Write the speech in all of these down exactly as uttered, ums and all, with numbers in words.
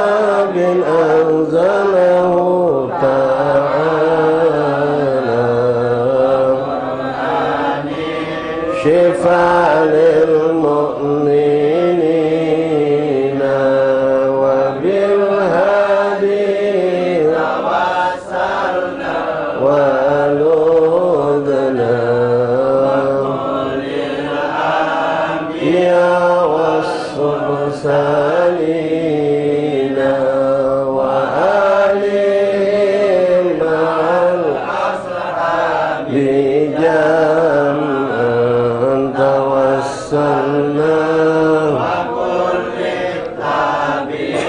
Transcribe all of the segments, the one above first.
كتاب أنزله تعالى شفاء للمؤمنين وبالهادي توسلنا ولذنا يا والصبصانين وآلهم مع الأصحاب جمعا توسلنا وكل التابعين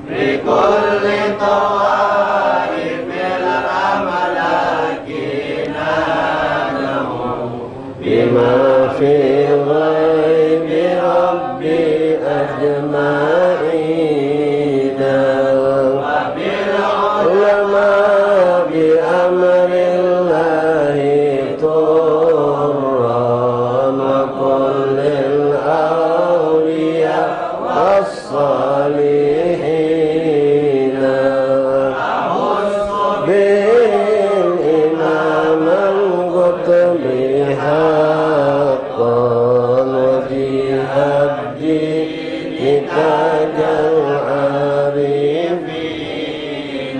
بكل طوائف الأملاك نادوا بما في غيب ربي أجمعين. وبالعلماء بأمر الله طرا وكل الأولياء والصالحين. أخص بهم إمام القطب حقا وجه الدين تاج العارفين.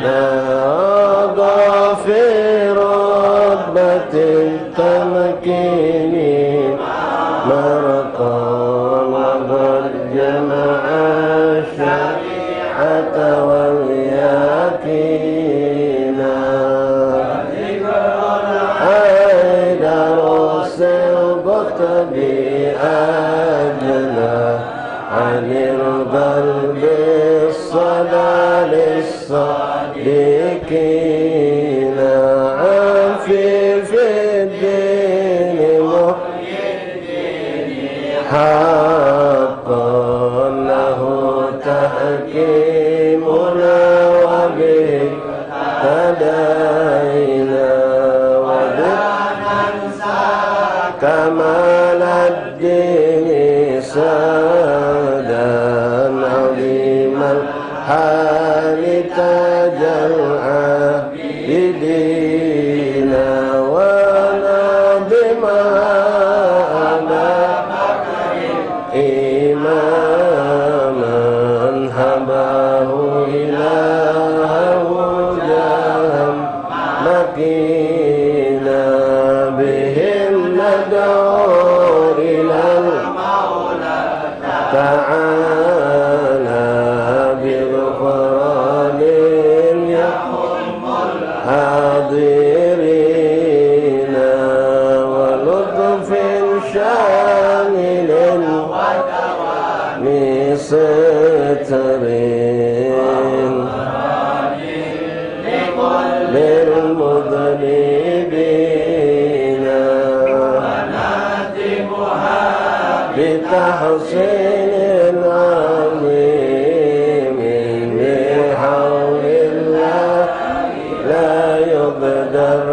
أعطى في رتبة التمكين مرقا وقد جمع الشريعة واليقين. حيدر السبط بأجنى عن القلب الصدى للصادقين. عفي في الدين محي الدين حقا له تحكيمنا وبه اهتدينا ولا ننسى كمال الدين سادا عظيم الحال تاج العابدين وناظمها أبا بكر إماما هباه إلهه جاها مكينا به ندعو إلى المولى تعالى بغفران يعم الحاضرين ولطف شامل وتواني ستر للمذنبين بتحصيل عظيم بحول الله لا يقدر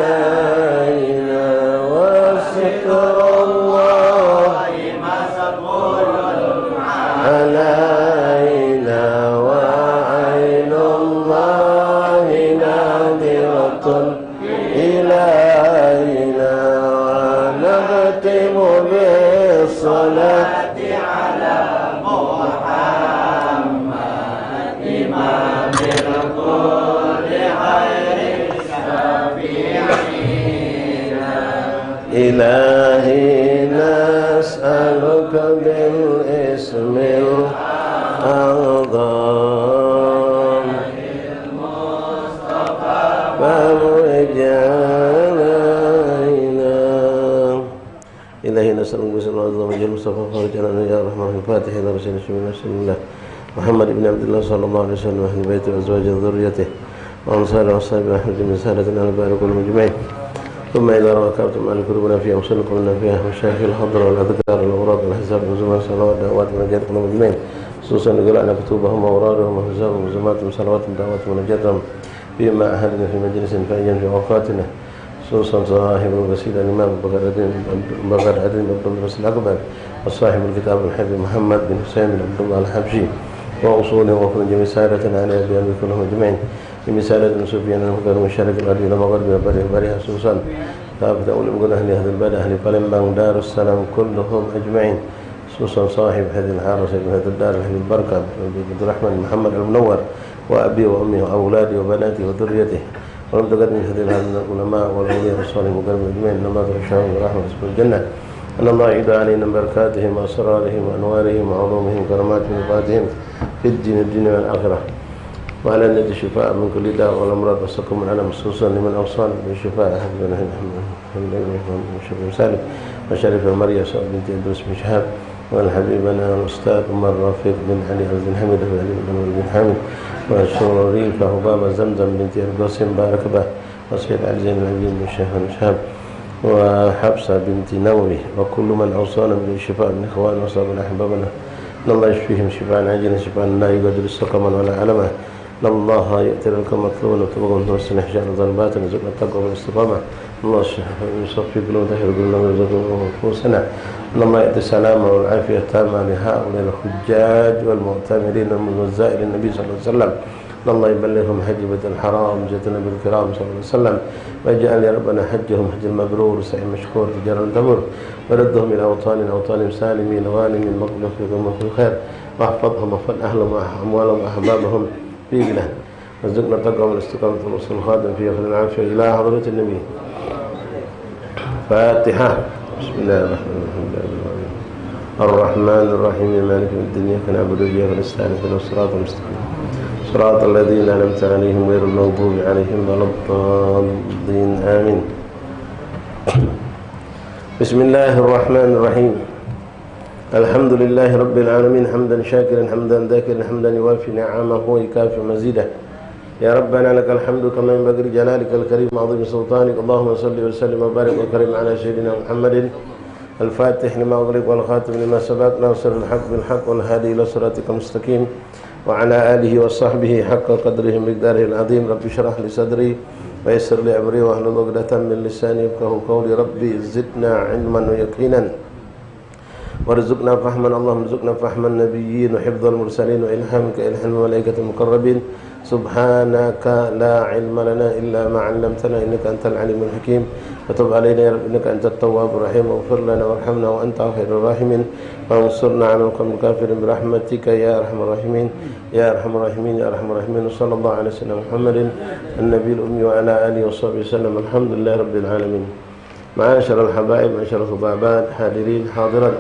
علينا وستر الله علينا وعين الله ناظرة إلينا ونختم بالصلاة على محمد إمام الكل خير الشافعين. إلهي نسألك بالاسم الأعظم فرج علينا. إلهي نسألك باسم الأعظم وجه المصطفى فرج علينا يا أرحم الراحمين. الفاتحة إلى رسول الله محمد بن عبد الله صلى الله عليه وسلم وأهل بيته وأزواجه وذريته وأنصاره وأصحابه وأهل من سادتنا على بارك لهم أجمعين. ثم إذا ركبتم على قلوبنا في أمصار قلنا فيها مشايخ الحضرة والأذكار والأوراد والأحزاب والزمر صلوات دعوات مناجات قلوب أجمعين. خصوصا قراءنا كتبهم وأورادهم وأحزابهم وزماتهم صلوات دعوات مناجاتهم فيما أحدنا في مجلس فأيا في أوقاتنا. خصوصا صاحب القصيدة الإمام أبو بكر الدين، أبو بكر الدين عبد الرئيس الأكبر. وصاحب الكتاب الحبيب محمد بن حسين بن عبد الله الحبشي، وأصولهم وفروعهم جميع سادتنا علي أبي أمر كلهم أجمعين، جميع سادتنا الصوفيين المختارين من شرق الأرض إلى مغربها وبرها وبحرها، خصوصا كافة أولياء أمور أهل هذا البلد أهل Palembang دار السلام كلهم أجمعين، خصوصا صاحب هذه الحارة وصاحب هذه الدار الحبيب البركة عبد الرحمن محمد المنور، وأبي وأمي وأولادي وبناتي وذريتي، ولم تقدم في هذه الحال من العلماء والأولياء والصالحين والمقربين أجمعين، إن الله تعالى شفاعهم برحمته في الجنة، أن الله يعيد علينا من بركاتهم وأسرارهم وأنوارهم وعلومهم وكراماتهم ونفعاتهم في الدين، الدنيا والآخرة، وعلى الناس الشفاء من كل داء والأمراض والسقم والألم، خصوصا لمن أوصانا بالشفاء، أحمد بن أحمد، أحمد بن أحمد، أشرف بن سالم، وشريف مريم، سعد بنت إدريس بن شهاب، والحبيبنا الأستاذ عمر رفيق بن علي الزنحمي، الحبيب عمر بن حامد، وشريفة بابا زمزم بنت القاسم بارك به، وسيد علي زين العابدين بن شيخ بن شهاب، وحفصة بنت نووي، وكل من أوصانا بالشفاء من إخواننا وأصحابنا أحبابنا، إن الله يشفيهم شفاء عاجلا شفاء لا يغادر سقما ولا ألما، إن الله يأتي القوم المطلوبين ويطلبهم ويصلح شأن ذنباتنا، ويرزقنا التقوى والاستقامة، الله يصفي قلوبنا ويطهر قلوبنا ويرزقنا نفوسنا. إن الله يعطي السلامة والعافية التامة لهؤلاء الحجاج والمعتمرين والزائرين النبي صلى الله عليه وسلم. إن الله يبلغهم حج بيت الحرام، سيدنا النبي الكرام صلى الله عليه وسلم. واجعل يا ربنا حجهم حجا مبرور، سعيا مشكور، تجارة تبور. وردهم إلى أوطانهم، أوطانهم سالمين غانمين، مقبول فيهم وفي الخير. واحفظهم واحفظ أهلهم وأموالهم وأحبابهم في بلاد. وارزقنا التقوى والاستقامة وحسن الخاتمة في آخر العافية إلى حضرة النبي. فاتحة. بسم الله الرحمن الرحيم. الحمد لله رب العالمين. الرحمن الرحيم. مالك يوم الدين. إياك نعبد وإياك نستعين. اهدنا الصراط المستقيم. صراط الذين أنعمت عليهم غير المغضوب عليهم ولا الضالين. آمين. بسم الله الرحمن الرحيم. الحمد لله رب العالمين، حمدا شاكرا، حمدا ذاكرا، حمدا يوافي نعمه ويكافئ مزيده. يا ربنا لك الحمد كما ينبغي لجلالك الكريم وعظيم سلطانك. اللهم صل وسلم وبارك وكرم على سيدنا محمد الفاتح لما أغلق والخاتم لما سبق ناصر الحق بالحق والهادي إلى صراطك المستقيم وعلى آله وصحبه حق قدره ومقداره العظيم. رب اشرح لي صدري ويسر لي أمري واحلل عقدة من لساني يفقهوا قولي. رب زدنا علما ويقينا وارزقنا فهما، اللهم ارزقنا فهم النبيين وحفظ المرسلين وإلهامك إلهام الملائكة المقربين. سبحانك لا علم لنا إلا ما علمتنا إنك أنت العليم الحكيم. وتب علينا يا رب إنك أنت التواب الرحيم. واغفر لنا وارحمنا وأنت خير الراحمين. وانصرنا على القوم الكافرين برحمتك يا أرحم الراحمين، يا أرحم الراحمين، يا أرحم الراحمين. وصلى الله على سيدنا محمد النبي الأمي وعلى آله وصحبه وسلم. الحمد لله رب العالمين. Ma'asyiral habaib, ma'asyiral hubabat, hadirin hadirat,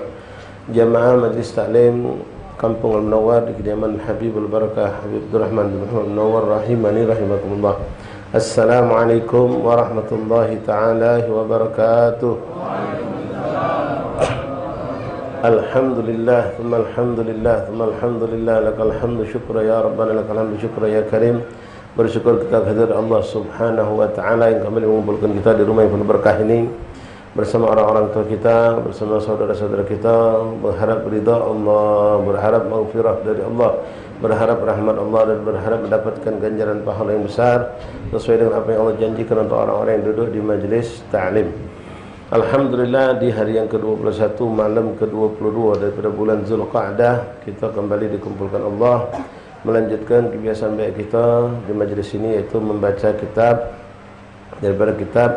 jamaah Majlis Taklim Kampung Al-Munawwar di kediaman Habibul Barakah Habib Abdurrahman bin Muhammad Munawwar rahimani rahimakumullah. Assalamualaikum warahmatullahi taala wabarakatuh. Alhamdulillah, thumma alhamdulillah, thumma alhamdulillah, lakal hamdu syukra ya Rabbana, lakal hamdu syukra ya Karim. Bersyukur kita kehadirat Allah Subhanahu wa Ta'ala yang kembali mengumpulkan kita di rumah yang penuh berkah ini, bersama orang-orang tua kita, bersama saudara-saudara kita, berharap ridha Allah, berharap maghfirah dari Allah, berharap rahmat Allah, dan berharap mendapatkan ganjaran pahala yang besar sesuai dengan apa yang Allah janjikan untuk orang-orang yang duduk di majlis taklim. Alhamdulillah, di hari yang kedua puluh satu, malam kedua puluh dua daripada bulan Zulqa'dah, kita kembali dikumpulkan Allah melanjutkan kebiasaan baik kita di majlis ini, yaitu membaca kitab daripada kitab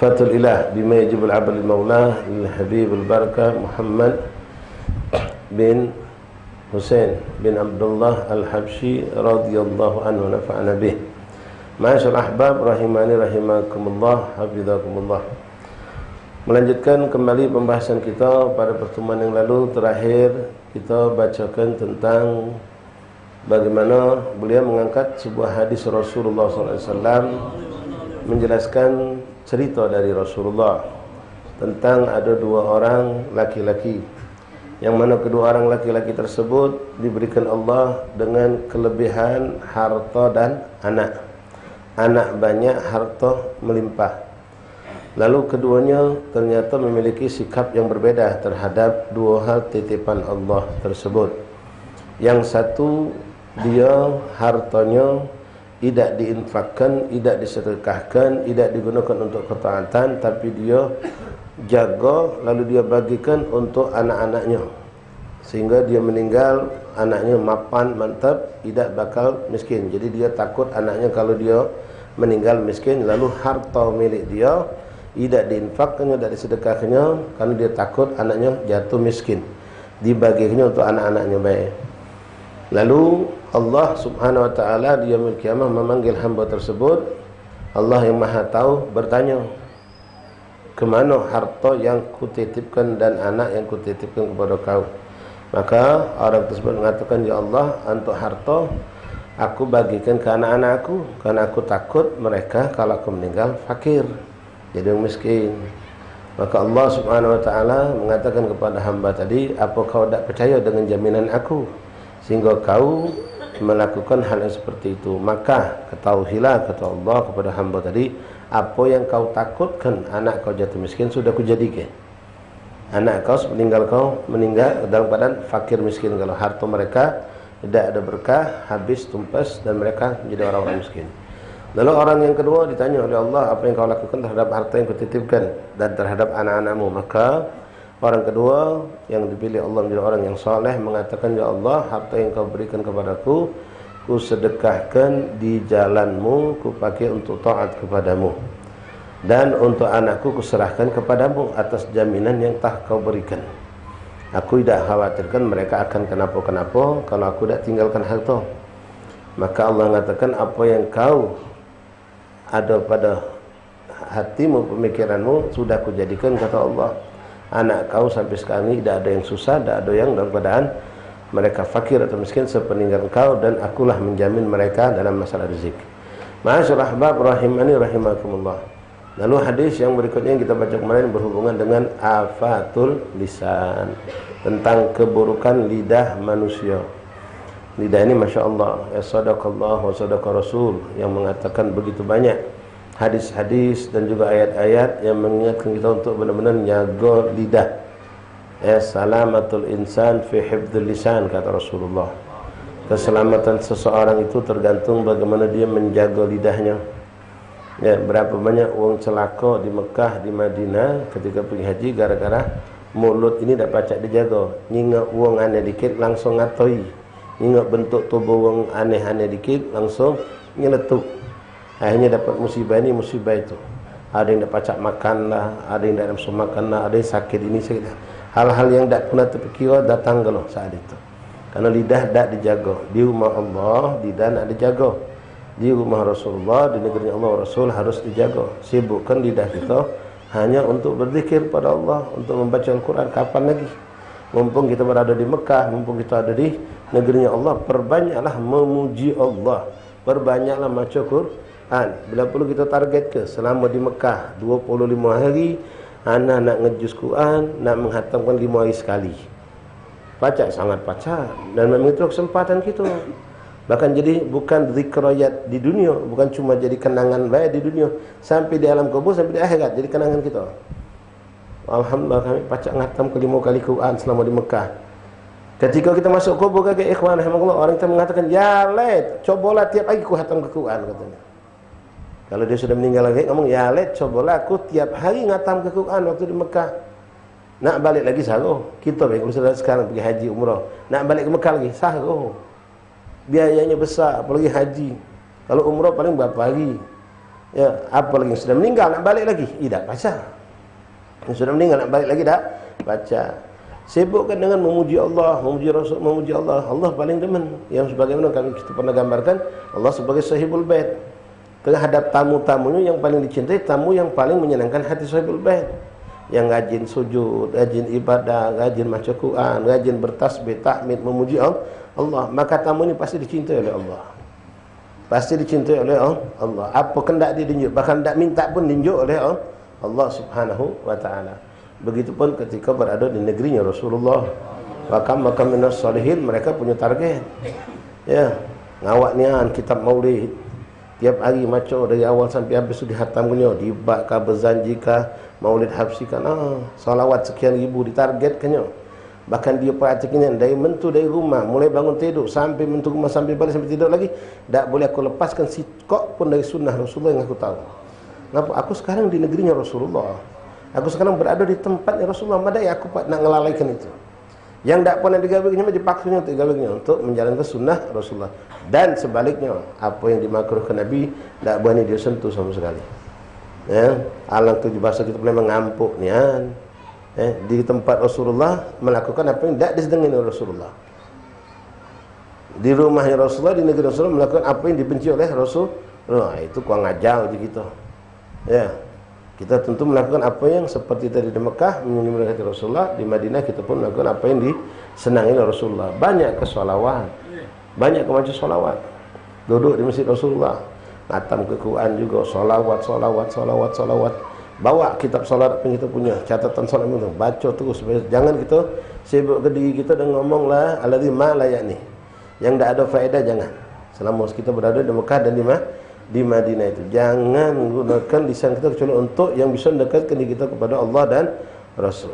Fathul Ilah bima yajibul abd lil Maula lil Habibul Barakah Muhammad bin Husain bin Abdullah Al-Habsyi radhiyallahu anhu, nafa'ana bih. Ma'asyiral ahbab rahimani rahimakumullah, hafizakumullah. Melanjutkan kembali pembahasan kita pada pertemuan yang lalu, terakhir kita bacakan tentang bagaimana beliau mengangkat sebuah hadis Rasulullah sallallahu alaihi wasallam, menjelaskan cerita dari Rasulullah tentang ada dua orang laki-laki, yang mana kedua orang laki-laki tersebut diberikan Allah dengan kelebihan harta dan anak. Anak banyak, harta melimpah. Lalu keduanya ternyata memiliki sikap yang berbeda terhadap dua hal titipan Allah tersebut. Yang satu, dia hartanya tidak diinfakkan, tidak disedekahkan, tidak digunakan untuk ketaatan, tapi dia jago, lalu dia bagikan untuk anak-anaknya, sehingga dia meninggal, anaknya mapan, mantap, tidak bakal miskin. Jadi dia takut anaknya kalau dia meninggal miskin, lalu harta milik dia tidak diinfakkannya, tidak disedekahkannya, karena dia takut anaknya jatuh miskin. Dibagikannya untuk anak-anaknya baik. Lalu Allah Subhanahu wa Ta'ala di Yaumil Qiyamah memanggil hamba tersebut. Allah yang Maha Tahu bertanya, "Kemana harta yang kutitipkan dan anak yang kutitipkan kepada kau?" Maka orang tersebut mengatakan, "Ya Allah, untuk harta aku bagikan ke anak-anak aku, karena aku takut mereka kalau aku meninggal fakir, jadi orang miskin." Maka Allah Subhanahu wa Ta'ala mengatakan kepada hamba tadi, "Apa kau tidak percaya dengan jaminan aku, sehingga kau melakukan hal yang seperti itu? Maka ketahuilah," kata Allah kepada hamba tadi, "apa yang kau takutkan anak kau jatuh miskin sudah kujadikan. Anak kau sepeninggal kau meninggal dalam keadaan fakir miskin, kalau harta mereka tidak ada berkah, habis tumpes, dan mereka menjadi orang-orang miskin." Lalu orang yang kedua ditanya oleh Allah, "Apa yang kau lakukan terhadap harta yang kutitipkan dan terhadap anak-anakmu?" Maka orang kedua yang dipilih Allah menjadi orang yang saleh mengatakan, "Ya Allah, harta yang kau berikan kepadaku, kusedekahkan di jalanmu, kupakai untuk taat kepadamu. Dan untuk anakku kuserahkan kepadamu atas jaminan yang telah kau berikan. Aku tidak khawatirkan mereka akan kenapa-kenapa kalau aku tidak tinggalkan harta." Maka Allah mengatakan, "Apa yang kau ada pada hatimu, pemikiranmu, sudah kujadikan," kata Allah. "Anak kau sampai sekarang ini tidak ada yang susah, tidak ada yang dalam keadaan mereka fakir atau miskin sepeninggal engkau, dan akulah menjamin mereka dalam masalah rezeki." Ma'asyiral ahbab rahimani rahimakumullah. Lalu hadis yang berikutnya yang kita baca kemarin berhubungan dengan afatul lisan, tentang keburukan lidah manusia. Lidah ini, masya Allah, ya, sadaqallah wa sadaqa rasul, yang mengatakan begitu banyak hadis-hadis dan juga ayat-ayat yang mengingatkan kita untuk benar-benar nyaga lidah. Ya, "Salamatul insan fi hifdzil lisan," kata Rasulullah. Keselamatan seseorang itu tergantung bagaimana dia menjaga lidahnya. Ya, berapa banyak wong celaka di Mekah, di Madinah, ketika pergi haji, gara-gara mulut ini dak pacak dijaga. Nyingok wong aneh dikit, langsung ngatoi. Nyingok bentuk tubuh wong aneh-aneh dikit, langsung nyeletuk. Akhirnya dapat musibah ini, musibah itu. Ada yang dak pacak makan lah, ada yang dak nafsu makan lah, ada yang sakit ini, sakit lah. Hal-hal yang dak pernah terpikir datang ke lo saat itu. Karena lidah dak dijaga. Di rumah Allah, lidah nak dijaga. Di rumah Rasulullah, di negeri Allah, Rasul harus dijaga. Sibukkan lidah kita hanya untuk berzikir pada Allah, untuk membaca Al-Quran. Kapan lagi? Mumpung kita berada di Mekah, mumpung kita ada di negerinya Allah, perbanyaklah memuji Allah, perbanyaklah maca Quran. Bila perlu kita target ke selama di Mekah dua puluh lima hari, ana nak ngejus Quran, nak menghatamkan lima hari sekali. Pacak, sangat pacak. Dan memang itu kesempatan kita. Bahkan jadi bukan zikrayat di dunia, bukan cuma jadi kenangan bae di dunia, sampai di alam kubur, sampai di akhirat jadi kenangan kita. Alhamdulillah, kami pacak ngatam ke lima kali Quran selama di Mekah. Ketika kita masuk kubur, kagek ikhwan rahimakumullah, orang kita mengatakan, "Ya let, cobalah tiap hari ku hatam ke Quran," katanya. Kalau dia sudah meninggal lagi, ngomong, "Ya let, cobalah aku tiap hari ngatam ke Quran waktu di Mekah." Nak balik lagi saro. Kita bae kalau sudah sekarang pergi haji umrah, nak balik ke Mekah lagi saro. Biayanya besar, apalagi haji. Kalau umrah paling berapa hari. Ya, apalagi yang sudah meninggal nak balik lagi, tidak pacak. Yang sudah meninggal nak balik lagi dak pacak. Sibukkan dengan memuji Allah, memuji Rasul, memuji Allah. Allah paling demen. Yang sebagaimana kami kita pernah gambarkan, Allah sebagai sahibul bait. Terhadap tamu-tamunya yang paling dicintai, tamu yang paling menyenangkan hati sahibul bait. Yang rajin sujud, rajin ibadah, rajin maca Quran, rajin bertasbih, tahmid, memuji Allah. Maka tamu ini pasti dicintai oleh Allah. Pasti dicintai oleh Allah. Apa kendak dia dinjuk, bahkan dak minta pun dinjuk oleh Allah Subhanahu wa Ta'ala. Begitupun ketika berada di negerinya Rasulullah. Wa kam, wa kam minas salihin, mereka punya target. Ya, ngawak nian kitab Maulid. Tiap hari maco dari awal sampai habis tu dihatamkannya, dibak kah, bezanji kah, Maulid Habsyi kah, nah, salawat sekian ribu ditargetkannya. Bahkan dia perhatikannya dari mentu dari rumah, mulai bangun tidur sampai mentu rumah, sampai balik, sampai tidur lagi, dak boleh aku lepaskan sikok pun dari sunnah Rasulullah yang aku tahu. Kenapa? Aku sekarang di negerinya Rasulullah. Aku sekarang berada di tempatnya Rasulullah, madai aku pa-, nak ngelalaikan itu. Yang dak pernah digawe nyo, dipaksa nyo untuk digawe nyo, untuk menjalankan sunnah Rasulullah. Dan sebaliknya, apa yang dimakruhkan Nabi, dak berani dia sentuh sama sekali. Ya, alang tu bahasa kita boleh mengampuk nian. Eh, di tempat Rasulullah melakukan apa yang dak disenangi oleh Rasulullah. Di rumahnya Rasulullah, di negeri Rasulullah melakukan apa yang dibenci oleh Rasulullah. Itu kurang ajar di kita. Ya. Kita tentu melakukan apa yang seperti tadi di Mekah, menyembunyikan Rasulullah, di Madinah kita pun melakukan apa yang disenangi oleh Rasulullah. Banyak ke salawat. Banyak ke baca salawat. Duduk di masjid Rasulullah. Ngatam ke Quran juga, salawat, salawat, salawat, salawat. Bawa kitab salawat apa yang kita punya, catatan salawat itu, baca terus. Jangan kita sibuk ke diri kita dan ngomong la alladzi ma la ya'ni. Yang dak ada faedah, jangan. Selama kita berada di Mekah dan di Ma-, di Madinah itu, jangan gunakan lisan kita kecuali untuk yang bisa mendekatkan diri kita kepada Allah dan Rasul.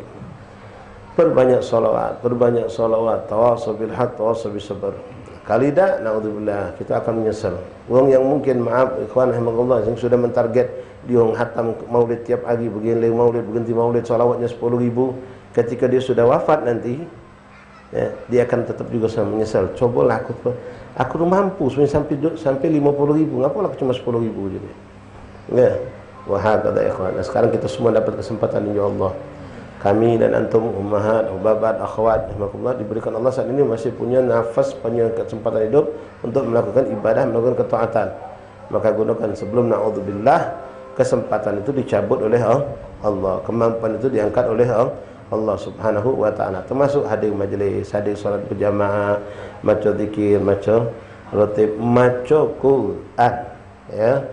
Perbanyak salawat, perbanyak salawat, tawasau bil haq, tawasau bis sabr. Kali dak, naudzubillah, kita akan menyesal. Wong yang mungkin, maaf, ikhwan rahimakumullah, yang sudah mentarget, dia wong hatam maulid tiap hari, begini maulid, berhenti maulid, salawatnya sepuluh ribu. Ketika dia sudah wafat nanti, ya, dia akan tetap juga sama menyesal. Cobalah aku tu, aku tu mampu sebenarnya sampai du-, sampai lima puluh ribu, ngapalah aku cuma sepuluh ribu je. Ya. Wahakadha, ikhwan. Nah, sekarang kita semua dapat kesempatan, insya Allah. Kami dan antum, ummahat, babat, akhwat, rahimakumullah, diberikan Allah saat ini masih punya nafas, punya kesempatan hidup untuk melakukan ibadah, melakukan ketaatan. Maka gunakan sebelum, naudzubillah, kesempatan itu dicabut oleh Al-, Allah. Kemampuan itu diangkat oleh Al-, Allah Subhanahu wa Ta'ala. Termasuk hadir majlis, hadir salat berjamaah, maca zikir, maca ratib, maca Quran. Ya.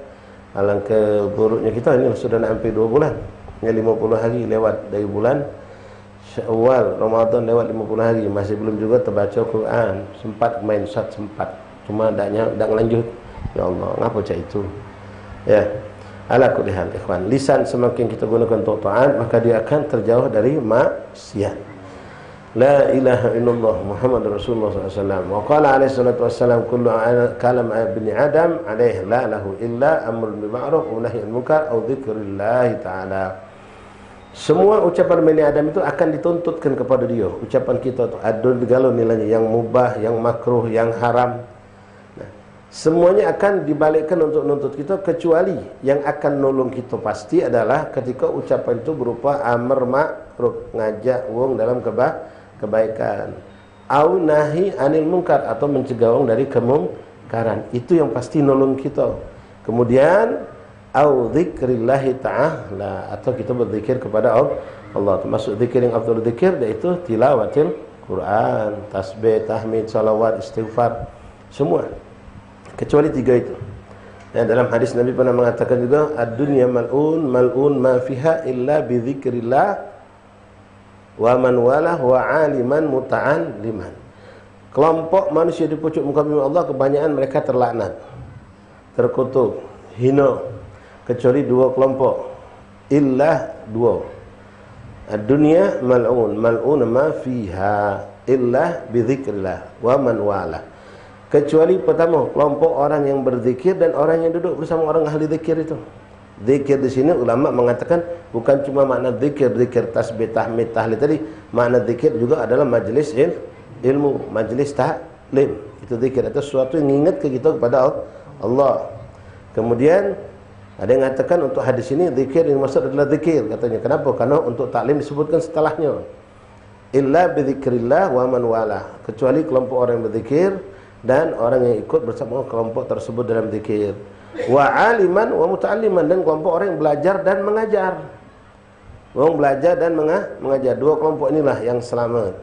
Alangkah buruknya kita ini sudah nak hampir dua bulan. Ya, lima puluh hari lewat dari bulan Syawal, Ramadan lewat lima puluh hari, masih belum juga terbaca Quran. Sempat main sat, sempat. Cuma dak nya-, dak ngelanjut. Ya Allah, ngapa cak itu? Ya. Ala kulli hal, ikhwan. Lisan semakin kita gunakan untuk taat, maka dia akan terjauh dari maksiat. La ilaha illallah Muhammadur Rasulullah sallallahu alaihi wasallam. Wa qala alaihi salatu wassalam, "Kullu a-, kalam ibni Adam alaih la lahu illa amrun bil ma'ruf wa nahyun munkar au dzikrillahi ta'ala." Semua ucapan Bani Adam itu akan dituntutkan kepada dia. Ucapan kita tu ada segala nilainya, yang mubah, yang makruh, yang haram. Nah, semuanya akan dibalikkan untuk nuntut kita, kecuali yang akan nolong kita pasti adalah ketika ucapan itu berupa amar makruf, ngajak wong dalam keba-, kebaikan. Au nahi anil mungkar, atau mencegah orang dari kemungkaran. Itu yang pasti nolong kita. Kemudian, au dzikrillahi ta'ala, atau kita berzikir kepada Al-, Allah. Termasuk zikir yang afdal zikir, yaitu tilawatil Quran, tasbih, tahmid, salawat, istighfar. Semua. Kecuali tiga itu. Ya, dalam hadis Nabi pernah mengatakan juga, "Ad-dunya mal'un, mal'un ma fiha illa bi dzikrillah wa man walah wa aliman muta'alliman." Kelompok manusia di pucuk muka bumi Allah, kebanyakan mereka terlaknat, terkutuk, hina, kecuali dua kelompok. Illa dua. Ad-dunya mal'un, mal'un ma fiha illa bi dzikrillah wa man walah. Kecuali pertama, kelompok orang yang berzikir dan orang yang duduk bersama orang ahli zikir itu. Zikir di sini ulama mengatakan bukan cuma makna zikir, zikir tasbih, tahmid, tahlil tadi. Makna zikir juga adalah majlis il-, ilmu, majlis taklim. Itu zikir atau sesuatu yang mengingatkan kita kepada Al-, Allah. Kemudian ada yang mengatakan untuk hadis ini zikir yang dimaksud adalah zikir, katanya. Kenapa? Karena untuk taklim disebutkan setelahnya. Illa bi dzikrillah wa man walah. Kecuali kelompok orang yang berzikir dan orang yang ikut bersama kelompok tersebut dalam zikir. Wa aliman wa muta'alliman, dan kelompok orang yang belajar dan mengajar. Wong belajar dan menga-, mengajar. Dua kelompok inilah yang selamat.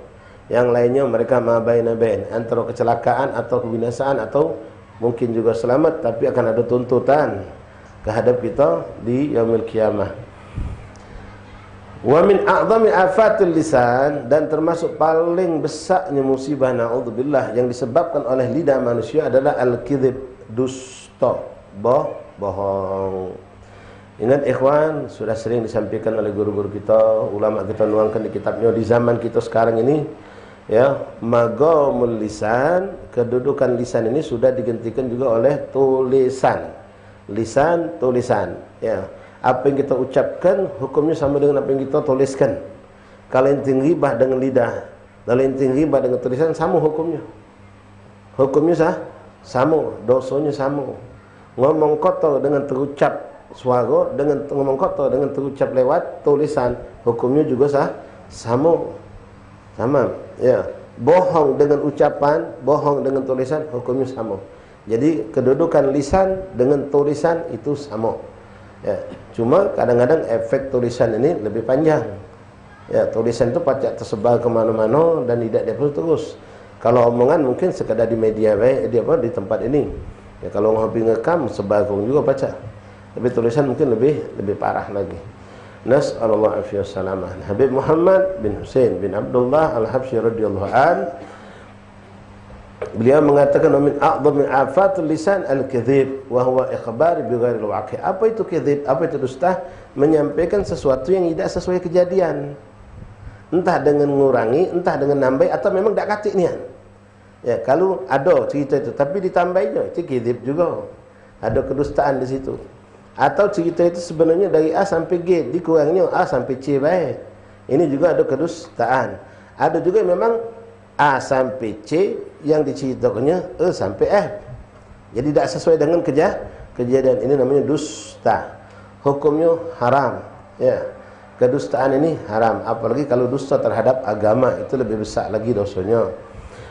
Yang lainnya mereka ma baina bain, antara kecelakaan atau kebinasaan atau mungkin juga selamat, tapi akan ada tuntutan kehadap kita di yaumil qiyamah. Wa min a'zami afatil lisan, dan termasuk paling besarnya musibah, naudzubillah, yang disebabkan oleh lidah manusia adalah al-kidzib, dusta, boh-, bohong. Ingat ikhwan, sudah sering disampaikan oleh guru-guru kita, ulama kita nuangkan di kitabnya, di zaman kita sekarang ini, ya, magamul lisan, kedudukan lisan ini sudah digantikan juga oleh tulisan. Lisan, tulisan, ya. Apa yang kita ucapkan, hukumnya sama dengan apa yang kita tuliskan. Kalau inti ghibah dengan lidah, kalau inti ghibah dengan tulisan, sama hukumnya. Hukumnya sah, sama, dosanya sama. Ngomong kotor dengan terucap suara, dengan ngomong kotor dengan terucap lewat tulisan, hukumnya juga sah, sama. Sama, ya. Bohong dengan ucapan, bohong dengan tulisan, hukumnya sama. Jadi, kedudukan lisan dengan tulisan itu sama. Ya, cuma kadang-kadang efek tulisan ini lebih panjang. Ya, tulisan tu pacak tersebar ke mana-mana dan tidak dihapus terus. Kalau omongan mungkin sekadar di media bae, di apa, di tempat ini. Ya, kalau ngomong ngekam, sebar juga pacak. Tapi tulisan mungkin lebih, lebih parah lagi. Nas'alullah afiyah salamah. Habib Muhammad bin Husain bin Abdullah Al-Habsyi radhiyallahu an, beliau mengatakan, "Wa min a'dhami afatil lisan al-kadhib, wa huwa ikhbar bi ghairil waqi'." Apa itu kadhib? Apa itu dusta? Menyampaikan sesuatu yang tidak sesuai kejadian. Entah dengan ngurangi, entah dengan nambahi, atau memang dak katik nian. Ya, kalau ada cerita itu, tapi ditambahi je, itu kadhib juga. Ada kedustaan di situ. Atau cerita itu sebenarnya dari A sampai G, dikurangnyo A sampai C bae. Ini juga ada kedustaan. Ada juga memang A sampai C, yang diceritakannya E sampai F. Jadi, tidak sesuai dengan keja-, kejadian. Ini namanya dusta. Hukumnya haram. Ya. Kedustaan ini haram. Apalagi kalau dusta terhadap agama, itu lebih besar lagi dosanya.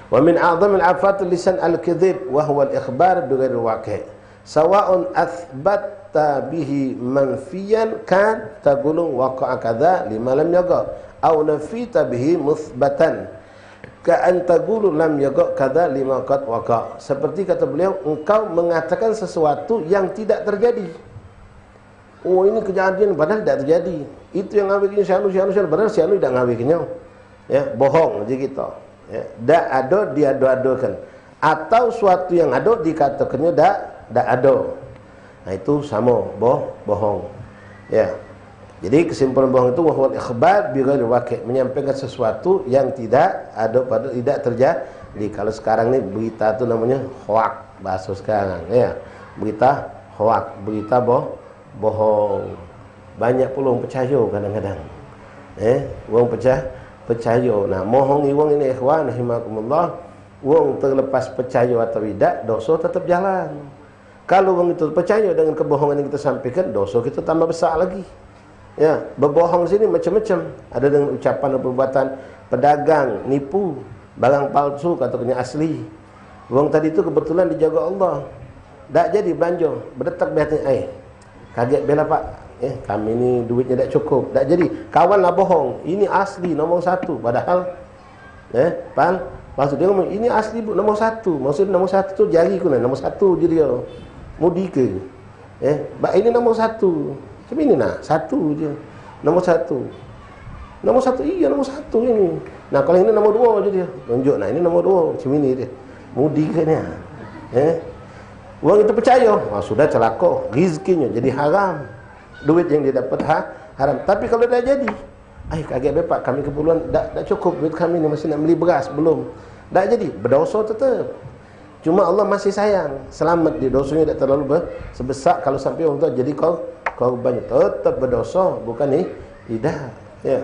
Wa min a'dhamil afatil lisan al-kadhib, wa huwa al-ikhbar bi ghairil waqi'. Sawa'un athbatta bihi manfiyan kan taqulu waqa'a kadza lima lam yaqa', au nafita bihi muthbatan ka an taqulu lam yaqa' kadza lima qad waqa'. Seperti kata beliau, engkau mengatakan sesuatu yang tidak terjadi. Oh, ini kejadian, padahal tidak terjadi. Itu yang ngawinyo si anu, si anu, si anu, padahal si anu tidak ngawinyo. Ya, bohong aja kita. Ya, dak ado diado-adokan. Atau suatu yang ado dikatakannya dak, dak ado. Nah, itu sama boh-, bohong. Ya. Jadi, kesimpulan bohong itu wahwal ikhbar bi ghairi waqi', menyampaikan sesuatu yang tidak ada pada, tidak terjadi. Kalau sekarang ni berita tu namanya hoak, bahasa sekarang, ya. Berita hoak, berita boh-, bohong. Banyak pula wong percaya kadang-kadang. Eh, wong pecah, percaya. Nah, mohongi wong ini, ikhwan rahimakumullah, wong terlepas percaya atau tidak, dosa tetap jalan. Kalau wong itu percaya dengan kebohongan yang kita sampaikan, dosa kita tambah besar lagi. Ya, berbohong sini macam-macam. Ada dengan ucapan dan perbuatan, pedagang, nipu, barang palsu, katakannya asli. Wong tadi tu kebetulan dijaga Allah. Dak jadi belanja, bedetak be hati, "Ai, kaget bela, Pak. Eh, kami ni duitnya dak cukup." Dak jadi. Kawan lah bohong. "Ini asli, nomor satu." Padahal, eh, pal, maksud dia ngomong, "Ini asli, Bu, nomor satu." Maksud nomor satu tu jari ku nah, nomor satu je dia. Mudi ke? Eh, bak ini nomor satu. Macam ini nah, satu je. Nomor satu. Nomor satu, iya, nomor satu ini. Nah, kalau ini nomor dua je dia. Tunjuk, nah, ini nomor dua. Macam ini dia. Mudi ke ni? Eh? Wong itu percaya. Ah, sudah celaka. Rizkinya jadi haram. Duit yang dia dapat ha-, haram. Tapi kalau dah jadi, "Ai, kaget be, Pak, kami keperluan, dak, dak cukup duit kami ni, masih nak beli beras, belum." Dak jadi, berdosa tetap. Cuma Allah masih sayang, selamat dia, dosanya dak terlalu be-, sebesak kalau sampai orang tu jadi kor-, korban. Tetap berdosa, bukan ni, tidak. Ya.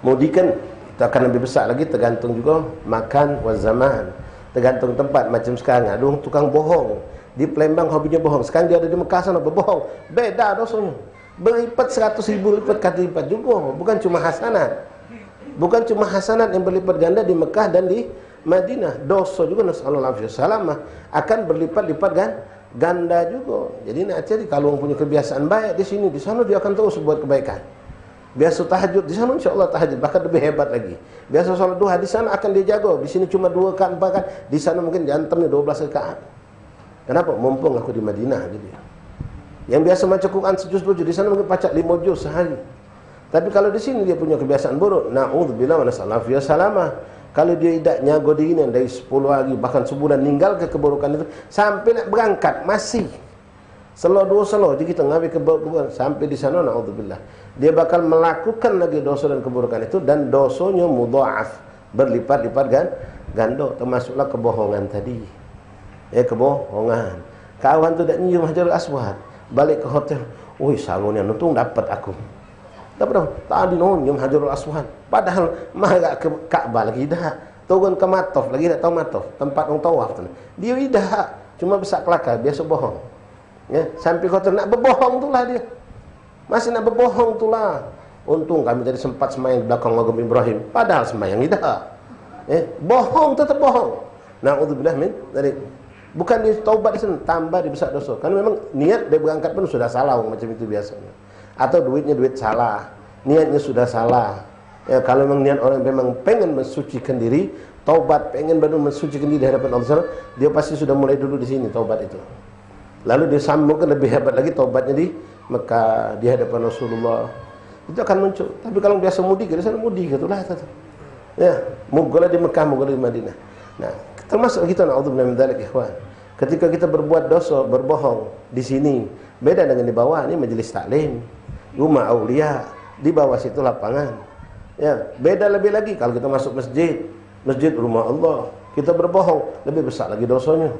Mudi kan, itu akan lebih besar lagi, tergantung juga makan wa zaman. Tergantung tempat, macam sekarang ada orang tukang bohong. Di Palembang hobinya bohong. Sekarang dia ada di Mekah sana, berbohong. Beda dosanya. Berlipat seratus ribu lipat kali lipat juga. Bukan cuma hasanat. Bukan cuma hasanat yang berlipat ganda di Mekah dan di Madinah. Dosa juga, nasallallahu alaihi wasallam, akan berlipat-lipat gan-, ganda juga. Jadi nak cari, kalau orang punya kebiasaan baik di sini, di sana dia akan terus buat kebaikan. Biasa tahajud, di sana insya Allah tahajud, bahkan lebih hebat lagi. Biasa salat duha, di sana akan dia jaga. Di sini cuma dua rakaat, empat rakaat, di sana mungkin diantamnya dua belas rakaat. Kenapa? Mumpung aku di Madinah, gitu ya. Yang biasa baca Quran sejuz dua juz, di sana mungkin pacak lima juz sehari. Tapi kalau di sini dia punya kebiasaan buruk, naudzubillah wa nasallahu alaihi wasallam. Kalau dia tidak nyago diri ni dari sepuluh hari, bahkan sebulan, ninggalke keburukan itu, sampai nak berangkat, masih selo dua selo je kita ngawi keburukan, sampai di sana, naudzubillah. Dia bakal melakukan lagi dosa dan keburukan itu, dan dosanya mudhaaf, berlipat-lipat gan-, ganda, termasuklah kebohongan tadi. Ya, kebohongan. Kawan tu dak nyium Hajarul Aswad. Balik ke hotel, "Oi, sangu nian, untung dapat aku." Dapat apa? Tadi nonjom Hajarul Aswad. Padahal marak ke Ka'bah lagi dah. Turun ke Matof lagi, dak tahu Matof, tempat wong tawaf tu. Dia idak, cuma besak kelakar, biasa bohong. Ya, sampai ke hotel nak bebohong tulah dia. Masih nak bebohong tulah. "Untung kami tadi sempat semayang di belakang makam Ibrahim." Padahal semayang idak. Eh, bohong, tetap bohong. Naudzubillah min dzalik. Bukan dia taubat di sana, tambah dia besak dosa. Karena memang niat dia berangkat pun sudah salah, wong macam itu biasanya. Atau duitnya duit salah, niatnya sudah salah. Ya, kalau memang niat orang memang pengen mensucikan diri, taubat, pengen baru mensucikan diri di hadapan Allah Subhanahu, dia pasti sudah mulai dulu di sini taubat itu. Lalu dia sambungkan lebih hebat lagi taubatnya di Mekah, di hadapan Rasulullah. Itu akan muncul. Tapi kalau biasa mudik, di sana mudik itulah tu. Ya, mugola di Mekah, mugola di Madinah. Nah, termasuk kita, naudzubillah min dzalik, ikhwan. Ketika kita berbuat dosa, berbohong di sini, beda dengan di bawah, ini majelis taklim, rumah aulia, di bawah situ lapangan. Ya, beda lebih lagi kalau kita masuk masjid, masjid rumah Allah, kita berbohong, lebih besar lagi dosanya.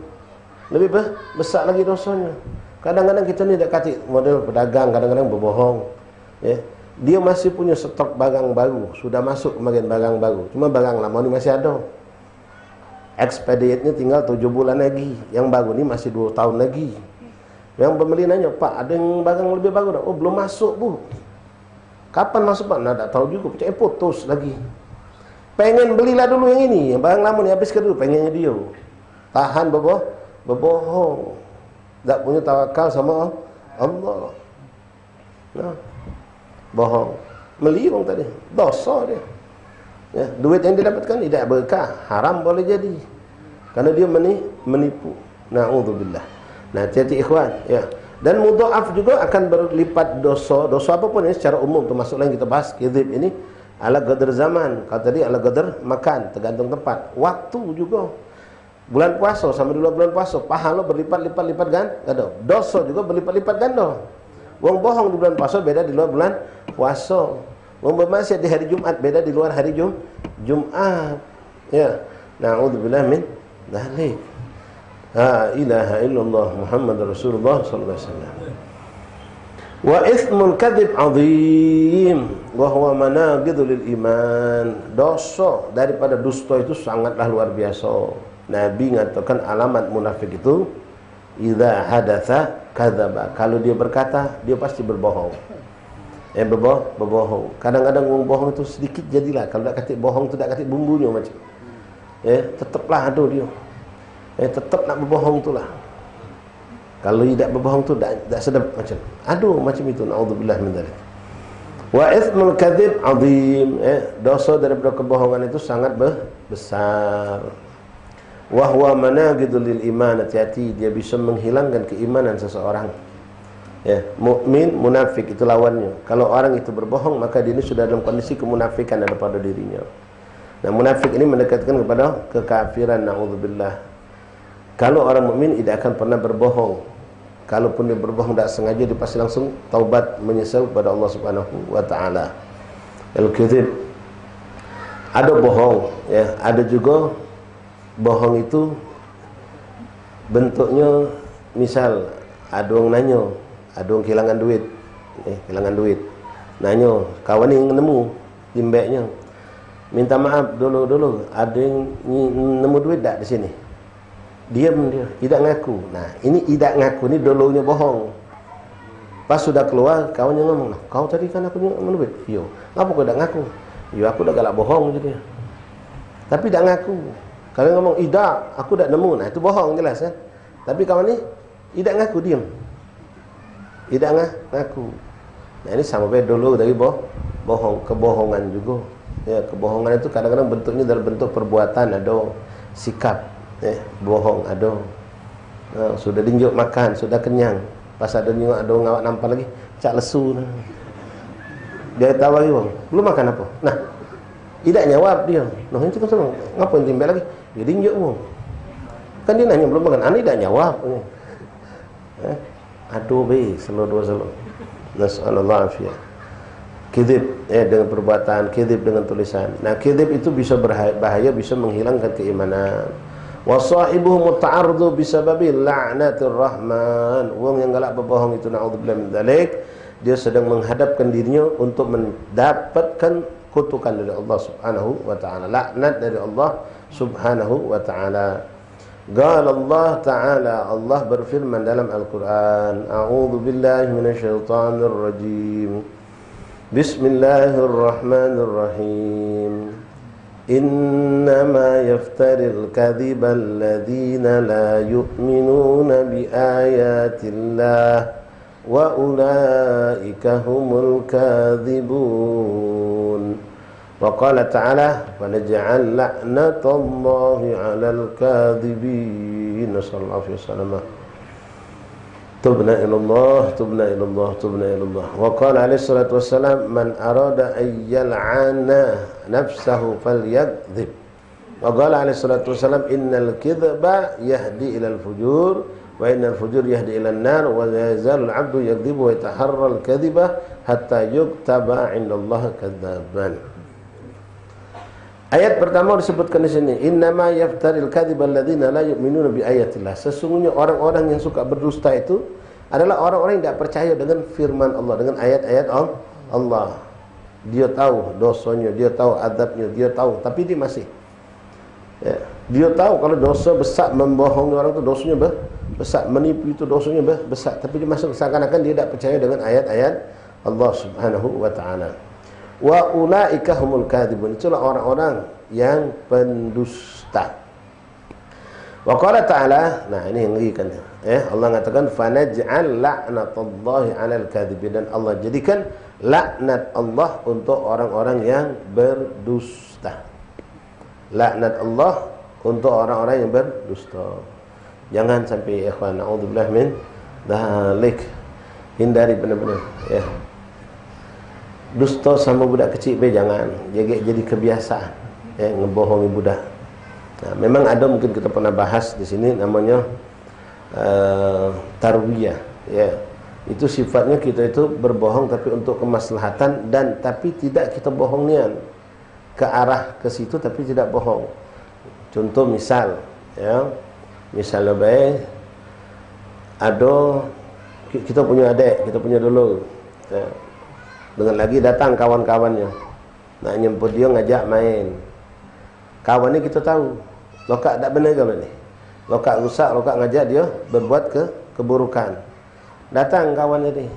Lebih be- besar lagi dosanya. Kadang-kadang kita ni dak katik model pedagang, kadang-kadang berbohong. Ya. Dia masih punya stok barang baru, sudah masuk kemarin barang baru. Cuma barang lama ni masih ada. Expirednya tinggal tujuh bulan lagi. Yang baru ni masih dua tahun lagi. Yang pembeli nanya, "Pak, ada yang barang lebih baru tak?" "Oh, belum masuk, Bu." "Kapan masuk, Pak?" "Nah, tak tahu juga. Pecah putus lagi." Pengen belilah dulu yang ini, yang barang lama ni habiskan dulu, pengennya dia. Tahan bebo, bebohong. Tak punya tawakal sama Allah. Nah, bohong. Meli wong tadi. Dosa dia. Ya, duit yang didapatkan tidak berkah, haram boleh jadi. Karena dia meni, menipu. Naudzubillah. Nah, hati-hati ikhwan, ya. Dan mudhaaf juga akan berlipat dosa. Dosa apa pun ini secara umum, termasuk yang kita bahas, kizib ini, ala qadar zaman. Kalau tadi ala qadar makan, tergantung tempat. Waktu juga. Bulan puasa sama di luar bulan puasa, pahala berlipat-lipat-lipat gan-, ganda. Dosa juga berlipat-lipat ganda. Wong bohong di bulan puasa beda di luar bulan puasa. Wong bermaksiat di hari Jumat beda di luar hari Jum-, Jumat. Ya. Naudzubillah min dzalik. La ilaha illallah Muhammad Rasulullah sallallahu alaihi wasallam. Wa ismul kadzib azim wa huwa manaqidul iman. Dosa daripada dusta itu sangatlah luar biasa. Nabi ngatakan alamat munafik itu, "Idza hadatsa kadzaba." Kalau dia berkata, dia pasti berbohong. Eh, bebo-, berbohong. Kadang-kadang wong bohong tu sedikit jadilah. Kalau dak katik bohong tu dak katik bumbunyo macam. Eh, tetaplah ada dia. Eh, tetap nak berbohong tu lah. Kalau idak berbohong tu dak, dak sedap macam. Aduh, macam itu. Naudzubillah min dzalik. Wa ismul kadzib azim. Eh, dosa daripada kebohongan itu sangat be-, besar. Wa huwa manaqidul lil iman. Hati-hati, dia bisa menghilangkan keimanan seseorang. Ya, mukmin, munafik itu lawannya. Kalau orang itu berbohong, maka dia ini sudah dalam kondisi kemunafikan ada pada dirinya. Nah, munafik ini mendekatkan kepada kekafiran, naudzubillah. Kalau orang mukmin tidak akan pernah berbohong. Kalaupun dia berbohong tak sengaja, dia pasti langsung taubat, menyesal kepada Allah Subhanahu wa taala. Al-kadzib. Ada bohong, ya, ada juga bohong itu bentuknya, misal ada orang nanya, ada orang kehilangan duit, eh, kehilangan duit. Nanya, "Kawan ni nemu timbeknya. Minta maaf dulu-dulu, ada yang ni-, nemu duit dak di sini?" Diam dia, idak ngaku. Nah, ini idak ngaku ni dulunya bohong. Pas sudah keluar, kawannya ngomong, "Nah, kau tadi kan aku nemu duit." "Iyo." "Ngapa kau dak ngaku?" "Iyo, aku dak galak bohong," jadi. Tapi dak ngaku. Kalau ngomong, "Idak, aku dak nemu." Nah, itu bohong jelas kan. Tapi kawan ni idak ngaku, diam. Idak nga-, ngaku. Nah, ini sama bae dulu tadi boh-, bohong, kebohongan juga. Ya, kebohongan itu kadang-kadang bentuknya dalam bentuk perbuatan, ada sikap, eh, bohong, ada. Nah, sudah dinjuk makan, sudah kenyang. Pas ada nengok, ada ngawak nampan lagi, cak lesu. Nah. Dia tahu lagi, "Bang, belum makan apa?" Nah, idak nyawab dia. Nah, itu kan sama. Ngapa yang timbek lagi? Dia dinjuk, Bang. Kan dia nanya, "Belum makan?" Anu idak nyawab. Eh, aduh be, selo dua selo. Nasallallahu afiyah. Kidib, eh, dengan perbuatan, kidib dengan tulisan. Nah, kidib itu bisa berha-, bahaya, bisa menghilangkan keimanan. Wa sahibuhu muta'arridu bisababi la'natir rahman. Wong yang galak bebohong itu, naudzubillah min dzalik, dia sedang menghadapkan dirinya untuk mendapatkan kutukan dari Allah Subhanahu wa taala, laknat dari Allah Subhanahu wa taala. Qala Allah taala, Allah berfirman dalam Al-Quran, a'udzu billahi minasyaitonir rajim. Bismillahirrahmanirrahim. Innama yaftaril kadhiba alladzina la yu'minuna bi ayatillah wa ulaika humul kadhibun. Wa qala ta'ala, "Wa naj'al la'natallahi 'alal kadhibin." Nasallallahu alaihi wasallam. Tubna ilallah, tubna ilallah, tubna ilallah. Wa qala alaihi salatu wassalam, "Man arada an yal'ana nafsahu falyakdzib." Wa qala alaihi salatu wassalam, "Innal kidzba yahdi ilal fujur, wa innal fujur yahdi ilan nar, wa la yazalul abdu yakdzibu wa yataharral kadziba hatta yuktaba 'indallahi kadzaban." Ayat pertama disebutkan di sini, "Innama yaftaril kadziba alladzina la yu'minuna bi ayatillah." Sesungguhnya orang-orang yang suka berdusta itu adalah orang-orang yang tidak percaya dengan firman Allah, dengan ayat-ayat Al-, Allah. Dia tahu dosanya, dia tahu adabnya, dia tahu, tapi dia masih, ya, dia tahu kalau dosa besar, membohongi orang tu dosanya be-, besar, menipu itu dosanya be-, besar, tapi dia masih seakan-akan dia tidak percaya dengan ayat-ayat Allah Subhanahu wa taala. Wa ulaika humul kadhibun. Itulah orang-orang yang pendusta. Wa qala ta'ala, nah, ini yang ngerikan. Eh, Allah mengatakan, "Fanaj'al la'natallahi 'alal kadhibin." Dan Allah jadikan laknat Allah untuk orang-orang yang berdusta. Laknat Allah untuk orang-orang yang berdusta. Jangan sampai, ikhwan, naudzubillah min dzalik. Hindari benar-benar, ya. Dusta sama budak kecil be jangan. Jadi, jadi kebiasaan, ya, ngebohongi budak. Nah, memang ada mungkin kita pernah bahas di sini namanya, eh, tarwiyah, ya. Itu sifatnya kita itu berbohong tapi untuk kemaslahatan dan tapi tidak kita bohong nian. Ke arah ke situ tapi tidak bohong. Contoh misal, ya. Misal bae ado ki-, kita punya adek, kita punya dulur. Ya. Dengan lagi datang kawan-kawannya. Nak nyemput dia ngajak main. Kawan ni kita tahu. Lokak dak benar kalau ni. Lokak rusak, lokak ngajak dia berbuat ke keburukan. Datang kawan tadi.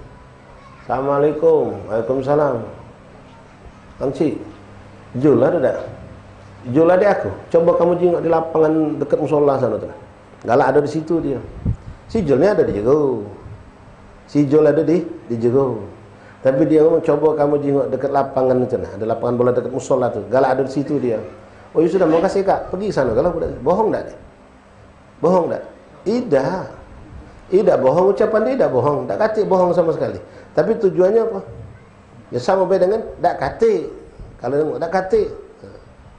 "Assalamualaikum." "Waalaikumsalam." "Bang Cik, Jul ada dak?" "Jul ada aku. Coba kamu jingok di lapangan dekat musola sana tu. Galak ada di situ dia." Si Jul ni ada di jero. Si Jul ada di, di jero. Tapi dia ngomong, "Coba kamu jingok dekat lapangan itu nah. Ada lapangan bola dekat musola tu. Galak ada di situ dia." "Oh, ya sudah, makasih, Kak. Pergi sana kalau budak." Bohong dak dia? Bohong dak? Idak. Idak bohong, ucapan dia idak bohong. Dak katik bohong sama sekali. Tapi tujuannya apa? Ya sama bae dengan dak katik. Kalau dak katik,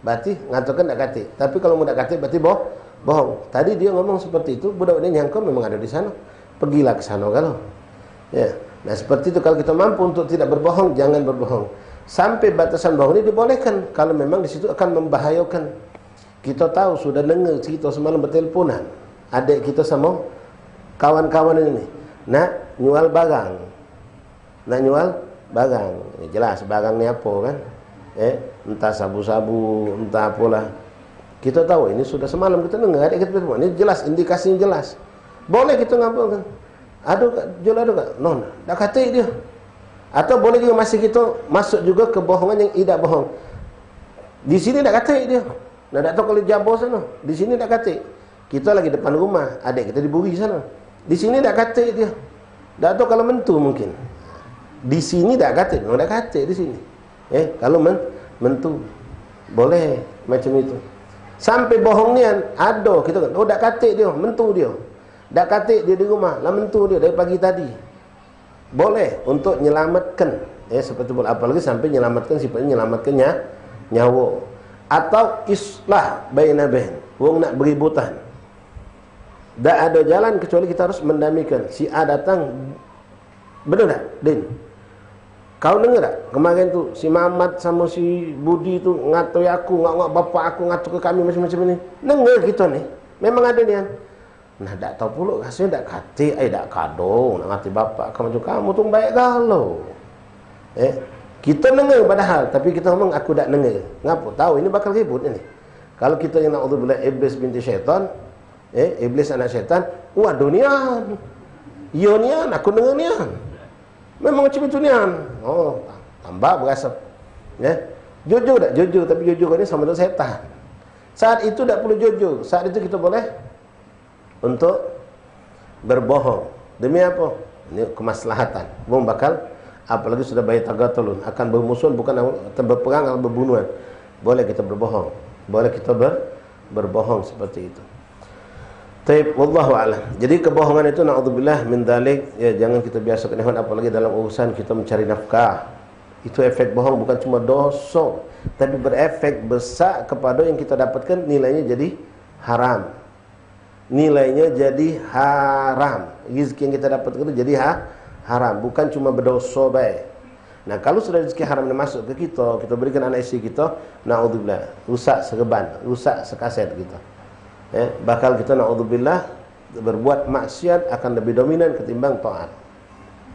berarti ngatakan dak katik. Tapi kalau mun dak katik, berarti boh-, bohong. Tadi dia ngomong seperti itu, budak ni nyangka memang ada di sana. Pergilah ke sana kalau. Ya. Nah, seperti itu kalau kita mampu untuk tidak berbohong, jangan berbohong. Sampai batasan bohong ini dibolehkan kalau memang di situ akan membahayakan. Kita tahu sudah dengar cerita semalam berteleponan. Adik kita sama kawan-kawan ini nak nyual barang. Nak nyual barang. Ya, jelas barang ni apa kan? Eh, entah sabu-sabu, entah apalah. Kita tahu ini sudah semalam kita dengar adik kita berteleponan. Ini jelas, indikasinya jelas. Boleh kita ngapa kan? Aduh, Kak, Jul, aduh, Kak. Noh, dak katik dia. Atau boleh juga masih kita masuk juga kebohongan yang idak bohong. Di sini dak katik dia. Nah, dak tahu kalau jabo sana. Di sini dak katik. Kita lagi depan rumah, adik kita di buri sana. Di sini dak katik dia. Dak tahu kalau mentu mungkin. Di sini dak katik, memang dak katik di sini. Eh, kalau men-, mentu. Boleh macam itu. Sampai bohong nian, ada kita kan. Oh, dak katik dia, mentu dia. Dak katik dia di rumah, lah mentu dia dari pagi tadi. Boleh untuk nyelamatkan, ya, seperti boleh. Apalagi sampai nyelamatkan, sifatnya nyelamatkan nya-, nyawa. Atau islah baina bain. Wong nak beributan. Dak ada jalan kecuali kita harus mendamaikan. Si A datang, benar dak, Din? Kau dengar dak? Kemarin tu si Mamat sama si Budi tu ngatoi aku, ngak-ngak bapak aku, ngato ke kami macam-macam ini. Dengar kita ni. Memang ado nian. Nah, dak tau pulo, rasanyo dak katik, ai dak kado, nak ngati bapak, kamu tu, kamu tu baik galo. Eh, kita dengar padahal, tapi kita ngomong, "Aku dak dengar." Ngapo? Tahu ini bakal ribut ini. Kalau kita yang naudzubillah iblis binti syaitan, eh, iblis anak syaitan, waduh nian. Iyo nian, aku dengar nian. Memang macam itu nian. Oh, tambah berasa. Ya. Jujur dak? Jujur, tapi jujur ni sama dengan setan. Saat itu dak perlu jujur. Saat itu kita boleh untuk berbohong. Demi apa? Ini kemaslahatan. Wong bakal, apalagi sudah bayar tagatulun, akan bermusuhan, bukan berperang atau berbunuhan. Boleh kita berbohong. Boleh kita ber, berbohong seperti itu. Taib, wallahu a'lam. Jadi kebohongan itu naudzubillah min dzalik, ya, jangan kita biasakan, ikhwan, apalagi dalam urusan kita mencari nafkah. Itu efek bohong bukan cuma dosa, tapi berefek besar kepada yang kita dapatkan, nilainya jadi haram. Nilainya jadi haram. Rezeki yang kita dapatkan itu jadi ha, haram, bukan cuma berdosa bae. Nah, kalau sudah rezeki haram ni masuk ke kita, kita berikan anak isteri kita, naudzubillah, rusak sereban, rusak sekaset kita. Eh, bakal kita, naudzubillah, berbuat maksiat akan lebih dominan ketimbang taat.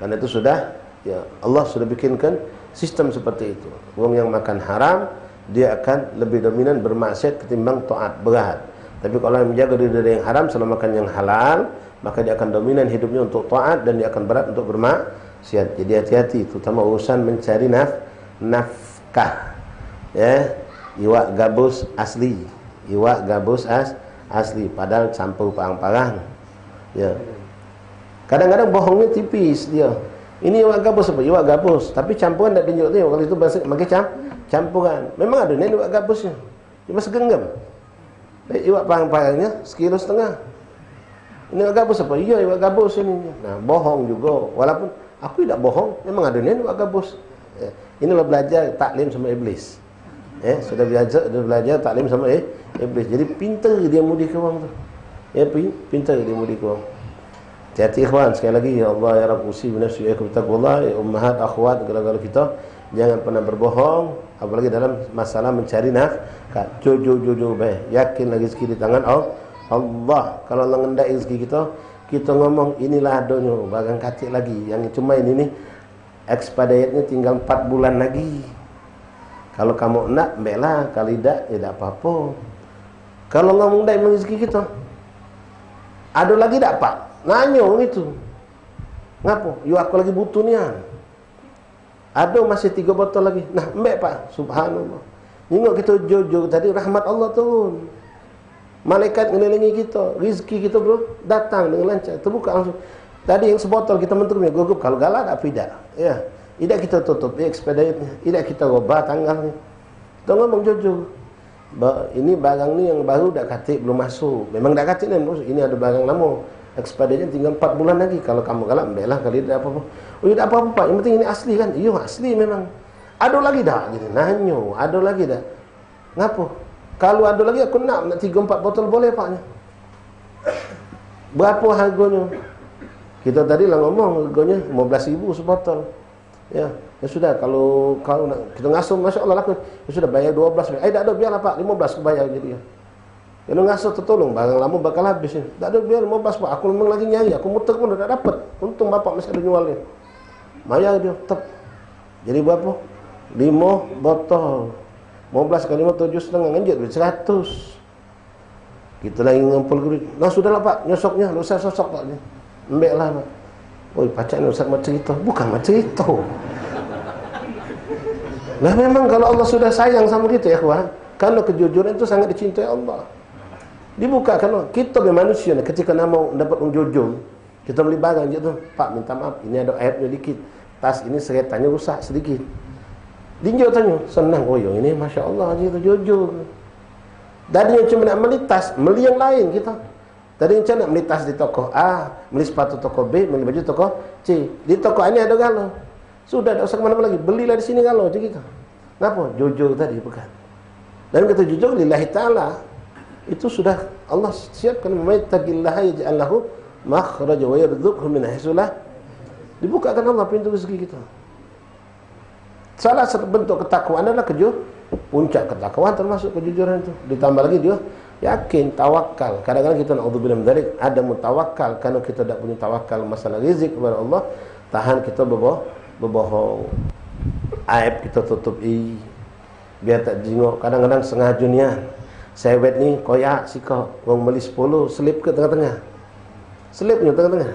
Karena itu sudah, ya, Allah sudah bikinkan sistem seperti itu. Wong yang makan haram, dia akan lebih dominan bermaksiat ketimbang taat, berat. Tapi kalau yang menjaga diri dari yang haram, selalu makan yang halal, maka dia akan dominan hidupnya untuk taat dan dia akan berat untuk bermaksiat. Jadi hati-hati, terutama urusan mencari naf, nafkah. Ya, iwak gabus asli, iwak gabus as, asli, padahal campur parang-parang. Ya. Kadang-kadang bohongnya tipis dia. Ini iwak gabus apa? Iwak gabus. Tapi campuran dak tunjuk tu. Waktu itu bahasa pakai cam, campuran. Memang ada ni iwak gabusnya. Cuma segenggam. Eh, iwak parang-parangnya sekilo setengah. Ini iwak gabus apa? Iya, iwak gabus ini. Nah, bohong juga. Walaupun aku tidak bohong, memang ada ni iwak gabus. Ya. Inilah belajar taklim sama iblis. Eh, sudah belajar, sudah belajar taklim sama, eh, iblis. Jadi pintar dia mudi ke wong tu. Ya, pin, pintar dia mudi ke wong. Hati-hati, ikhwan, sekali lagi, ya Allah, ya Rabb, usi binafsi wa iyyakum bitaqwallah, ya ummahat, akhwat, segala-gala kita, jangan pernah berbohong, apalagi dalam masalah mencari nafkah. Jujur-jujur bae, yakinlah rezeki di tangan Al, Allah. Kalau Allah ngendak rezeki kita, kita ngomong, "Inilah adonyo, barang katik lagi." Yang cuma ini nih, expirednya tinggal empat bulan lagi. Kalau kamu nak, mbeklah. Kalau idak, ya dak apa-apa. Kalau Allah mudai rezeki kita, "Ado lagi dak, Pak?" Nanyo gitu. "Ngapo?" "Yo, aku lagi butuh nian." "Ado masih tiga botol lagi." "Nah, mbek, Pak." Subhanallah. Nengok kita jujur tadi, rahmat Allah turun. Malaikat ngelilingi kita, rezeki kita, bro, datang dengan lancar, terbuka langsung. Tadi yang sebotol kita menterumnya gugup, kalau galak dak pidak. Ya, idak kita tutup, ya, expedite-nya. Idak kita rubah tanggalnya. Kita ngomong jujur. Ba, ini barang ni yang baru dak katik, belum masuk. Memang dak katik ni, bro. Ini ada barang lama. Expedite-nya tinggal empat bulan lagi. Kalau kamu galak, mbeklah, kali dak apa-apa. "Oh, ya, dak apa-apa, Pak. Yang penting ini asli, kan?" "Iyo, asli memang." "Ado lagi dak?" Gitu. Nanyo, "Ado lagi dak?" "Ngapo?" "Kalu ado lagi, aku nak, nak tiga empat botol boleh, Pak, nyo." "Berapo hargonyo?" Kita tadi lah ngomong hargonyo limo belas ribu sebotol. Ya, ya sudah, kalu, kalu nak kita ngasuh, masya Allah, laku. Ya sudah, bayar dua belas. "Ai, dak ado, biarlah, Pak, limo belas aku bayar," gitu ya. Keno ngasuh tetolong, barang lamo bakal habis ni. "Dak ado, biar limo belas, Pak. Aku memang lagi nyari, aku muter pun dak dapet. Untung bapak masih ado nyual ni." Bayar dio, tep. Jadi berapo? Limo botol. Limo belas kali limo, tujuh setengah, ngenjuk duit seratus. Kita lagi ngumpul duit. "Nah, sudahlah, Pak, nyosoknya, dak usah sosok, Pak." Embeklah, Pak. Oi, pacak ni Ustaz mak cerita. Bukan mak cerita. Lah, memang kalau Allah sudah sayang sama kita, ya, kawan, karena kejujuran itu sangat dicintai Allah. Dibuka, karena kita be manusia ni, ketika namo dapat wong jujur, kita beli barang je tu, "Pak, minta maaf, ini ada aibnya dikit. Tas ini seretannya rusak sedikit." Dinjo tanyo, senang, "Oh, yang ini, masya Allah, je tu jujur." Tadinya cuma nak meli tas, meli yang lain kita. Tadi rencana beli tas di toko A, beli sepatu toko B, beli baju toko C. Di toko A ni ada galo. Sudah, dak usah ke mana-mana lagi. Belilah di sini galo, cak gitu. Ngapo? Jujur tadi, bukan? Dan kata jujur lillahi ta'ala. Itu sudah Allah siapkan, "Wa may yattaqillaha yaj'al lahu makhraja wa yarzuqhu min haitsu la." Dibukakan Allah pintu rezeki kita. Salah satu bentuk ketakwaan adalah keju-, puncak ketakwaan termasuk kejujuran itu. Ditambah lagi dia Yakin, tawakal. Kadang-kadang kita, naudzubillah min dzalik, ada mutawakal, karena kita dak punya tawakal masalah rizik kepada Allah, tahan kita bebo-, bebohong. Aib kita tutupi. Biar tak jingok, kadang-kadang sengaja nian. Sewet ni koyak sikok, wong meli sepuluh, selip ke tengah-tengah. Selip ni tengah-tengah.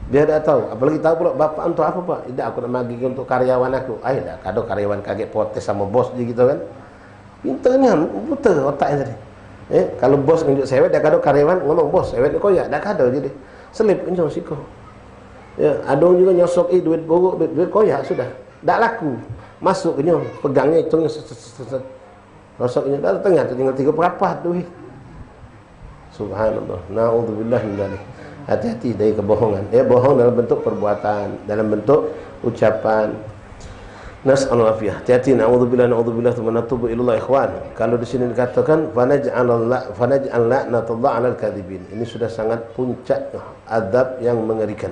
Biar dak tahu, apalagi tahu pula bapak untuk apa, Pak? Tidak, aku nak bagi untuk karyawan aku. Ai, dak kado karyawan kaget protes sama bos je gitu kan. Pinter nian, puter otak tadi. Eh, kalau bos nunjuk sewet, dak kado karyawan ngomong, "Bos, sewet ni koyak," dak kado jadi. Selip kencang sikok. Ya, ada orang juga nyosok, "Ih, duit buruk, duit, duit koyak sudah." Dak laku. Masuk kencang, pegangnya hitungnya set, set, set, set. Masuk kencang, dah tengah tu tinggal tiga perapat tu. Subhanallah. Naudzubillah min dzalik. Hati-hati dari kebohongan. Ya, bohong dalam bentuk perbuatan, dalam bentuk ucapan. Nas'alul afiyah. Hati-hati, naudzubillah, naudzubillah, tsumma natubu ilallah, ikhwan. Kalau di sini dikatakan, "Fanaj'al la-, fanaj'al la'natullah 'alal kadzibin." Ini sudah sangat puncaknya azab yang mengerikan.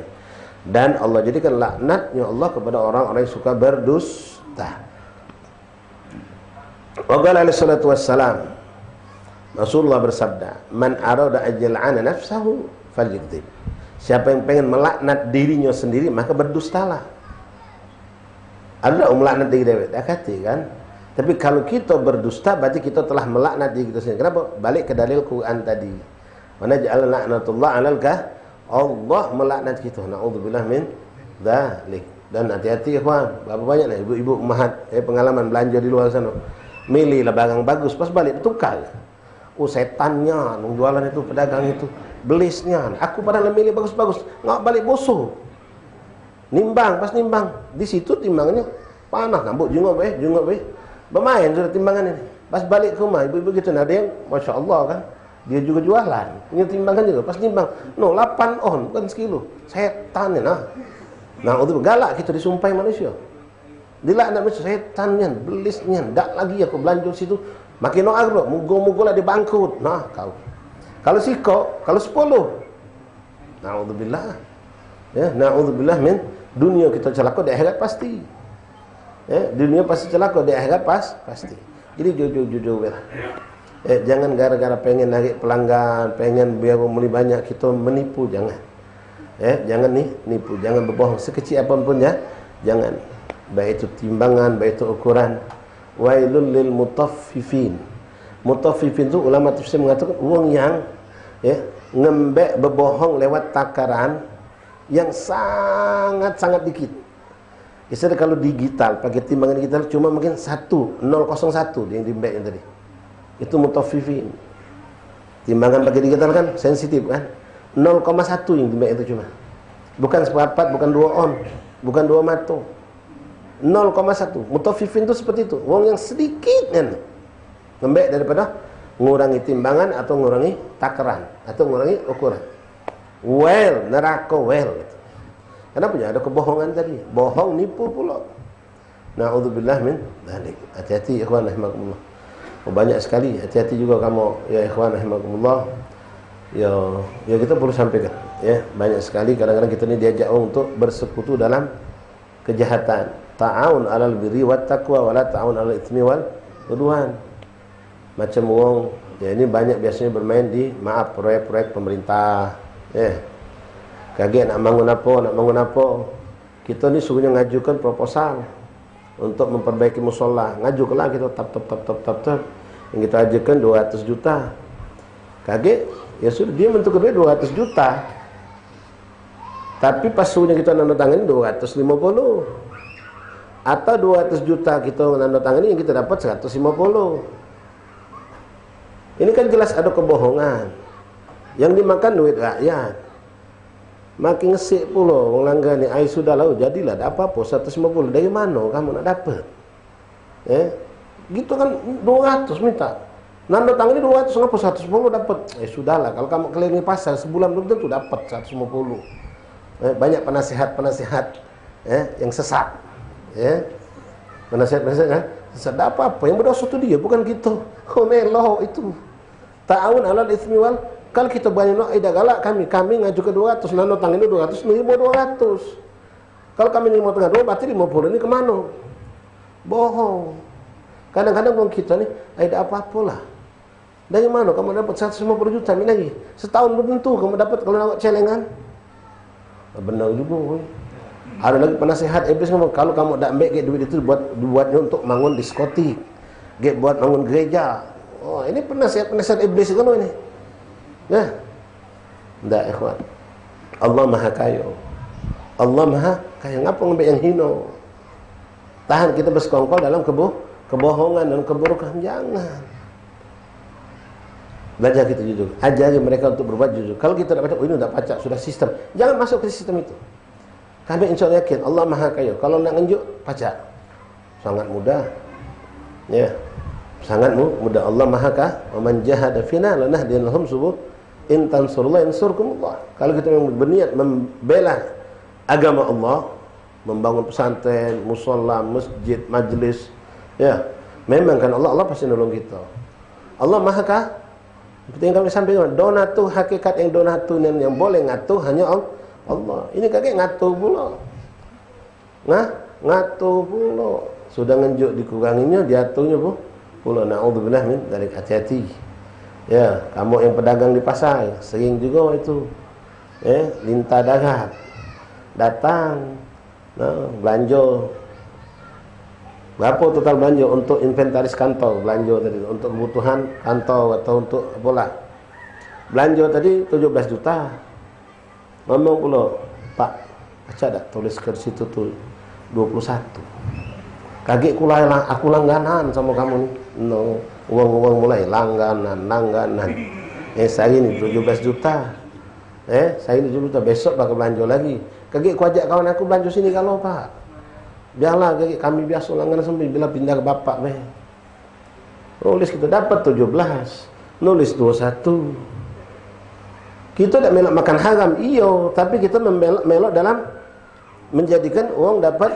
Dan Allah jadikan laknatnya Allah kepada orang-orang yang suka berdusta. Wa qala alaihi salatu wassalam, Rasulullah bersabda, "Man arada an yal'ana nafsahu falyakdzib." Siapa yang pengen melaknat dirinya sendiri, maka berdustalah. Ada orang melaknat diri dewek, dak kati kan? Tapi kalau kita berdusta, berarti kita telah melaknat diri kita sendiri. Kenapa? Balik ke dalil Quran tadi. "Wa naj'al la'natullah 'alal ka-," Allah melaknat kita. Naudzubillah min dzalik. Dan hati-hati, ikhwan. Berapa banyak lah ibu-ibu ummahat, eh, pengalaman belanja di luar sana. Milih lah barang bagus, pas balik bertukar. Oh, setannya nang jualan itu, pedagang itu. Belisnya. Aku padahal milih bagus-bagus, ngak balik bosok. Nimbang, pas nimbang, di situ timbangannya panas, nambuk jingok bae, jingok bae. Bermain sudah timbangan ini. Pas balik ke rumah, ibu-ibu gitu, nah, ada yang, masya Allah kan, dia juga jualan, punya timbangan juga, pas nimbang, no, lapan on, bukan sekilo. Setan ni, nah. Nah, untuk galak kita disumpahi manusia. Dilaknat manusia, setan nian, belis nian, dak lagi aku belanja situ. Makin noak pula, mugo-mugo lah dia bangkrut. Nah, kau. Kalau sikok, kalau sepuluh. Naudzubillah. Ya, naudzubillah min dunia kita celaka, di akhirat pasti. Ya, dunia pasti celaka, di akhirat pas, pasti. Jadi jujur-jujur lah. Eh, jangan gara-gara pengen narik pelanggan, pengen biar orang beli banyak, kita menipu, jangan. Eh, jangan ni, nipu, jangan berbohong sekecil apapun ya. Jangan. Baik itu timbangan, baik itu ukuran. Wailul lil mutaffifin. Mutaffifin tu ulama tafsir mengatakan wong yang, ya, ngembek bebohong lewat takaran yang sangat-sangat dikit. Istilah kalau digital, pakai timbangan digital cuma mungkin satu, nol kosong satu yang diembek yang tadi. Itu mutaffifin. Timbangan pakai digital kan sensitif kan? Nol koma satu yang diembek itu cuma. Bukan seperempat, bukan dua on, bukan dua mato. Nol koma satu. Mutaffifin tu seperti itu. Wong yang sedikit kan ngembek daripada ngurangi timbangan atau ngurangi takaran atau ngurangi ukuran. Well, neraka well. Kenapa ya ada kebohongan tadi? Bohong nipu pula. Naudzubillah min dzalik. Hati-hati ikhwan rahimakumullah. Oh, banyak sekali. Hati-hati juga kamu ya ikhwan rahimakumullah. Ya, ya kita perlu sampaikan ya. Banyak sekali kadang-kadang kita ni diajak orang untuk bersekutu dalam kejahatan. Ta'awun 'alal birri wat taqwa wala ta'awun 'alal itsmi wal udwan. Macam wong, ya ini banyak biasanya bermain di, maaf, proyek-proyek pemerintah. Ya. Kagek nak bangun apa, nak bangun apa. Kita ni suruhnya ngajukan proposal untuk memperbaiki musola. Ngajukanlah kita tap tap tap tap tap tap. Yang kita ajukan dua ratus juta. Kagek, ya sudah, dia menentukan duit dua ratus juta. Tapi pas suruhnya kita nanda tangan dua ratus lima puluh. Atau dua ratus juta kita nanda tangan yang kita dapat seratus lima puluh. Ini kan jelas ada kebohongan. Yang dimakan duit rakyat. Makin ngesik pula wong langgar ni, "Ai sudahlah, oh, jadilah, dak apa-apa, seratus lima puluh. Dari mana kamu nak dapat?" Eh, gitu kan, dua ratus minta. Nanda tangan ni dua ratus, ngapa seratus lima puluh dapat? Eh, sudahlah, kalau kamu keliling pasar sebulan belum tentu dapat seratus lima puluh. Eh, banyak penasihat-penasihat, eh, yang sesat. Eh, penasihat-penasihat, eh, sesat. Dak apa-apa, yang berdosa tu dia, bukan kita. Oh, melok itu. Ta'awun 'alal itsmi wal, kalau kita berani nak, "Eh, dah galak kami, kami ngajukan dua ratus, nanda tangan ni dua ratus, nerima dua ratus." Kalau kami nerima tengah dua, berarti lima puluh ni ke mano? Bohong. Kadang-kadang wong kita ni, "Ai, dak apa-apalah." Dari mano kamu dapat seratus lima puluh juta, min lagi? Setahun belum tentu kamu dapat kalu nak celengan. Benar juga, weh. Ada lagi penasehat iblis ngomong, "Kalu kamu dak ambek gek duit itu buat, buatnyo untuk bangun diskotik, gek buat bangun gereja." Oh, ini penasehat-penasehat iblis kalu ini. Nah, ndak, ikhwan. Allah Maha Kayo. Allah Maha Kayo. Ngapo ngambek yang hino? Tahan kita bersekongkol dalam kebo-, kebohongan dan keburukan. Jangan. Belajar kita jujur. Ajari mereka untuk berbuat jujur. Kalau kita dak pacak, "Oh, ini dak pacak, sudah sistem." Jangan masuk ke sistem itu. Kami insya Allah yakin Allah Maha Kayo. Kalau nak ngenjuk, pacak. Sangat mudah. Ya. Sangat mu-, mudah. Allah Maha Ka-, "Wa man jahada fina lanahdiyannahum subul, in tansurullah yansurkumullah." Kalau kita memang berniat membela agama Allah, membangun pesantren, musola, masjid, majlis, ya, memang kan Allah, Allah pasti nolong kita. Allah Maha Ka-, seperti yang kami sampaikan, donatu hakikat yang donatu nian yang boleh ngatur hanya Al-, Allah. Ini kagek ngatur pula. Nah, ngatur pula. Sudah ngenjuk dikuranginyo, diaturnyo pu-, pula. Naudzubillah min dzalik. Hati-hati. Ya, kamu yang pedagang di pasar, sering juga itu. Eh, lintah darat. Datang. Nah, belanjo. Berapa total belanjo untuk inventaris kantor, belanjo tadi, untuk kebutuhan kantor atau untuk apalah. Belanjo tadi tujuh belas juta. Ngomong pula, "Pak, pacak dak tulis ke situ tu dua puluh satu?" Kagek ku lah, aku langganan sama kamu ni. No, uang-uang mulai langganan, langganan. Eh, sehari ni tujuh belas juta. Eh, sehari ni tujuh belas juta. Besok bakal belanjo lagi. Kagek ku ajak kawan aku belanjo sini kalu, Pak. Biarlah kagek kami biaso langganan sampai bila pindah ke bapak be. Nulis kita dapat tujuh belas, nulis dua satu. Kita dak melok makan haram, iyo, tapi kita membelok, melok dalam menjadikan orang dapat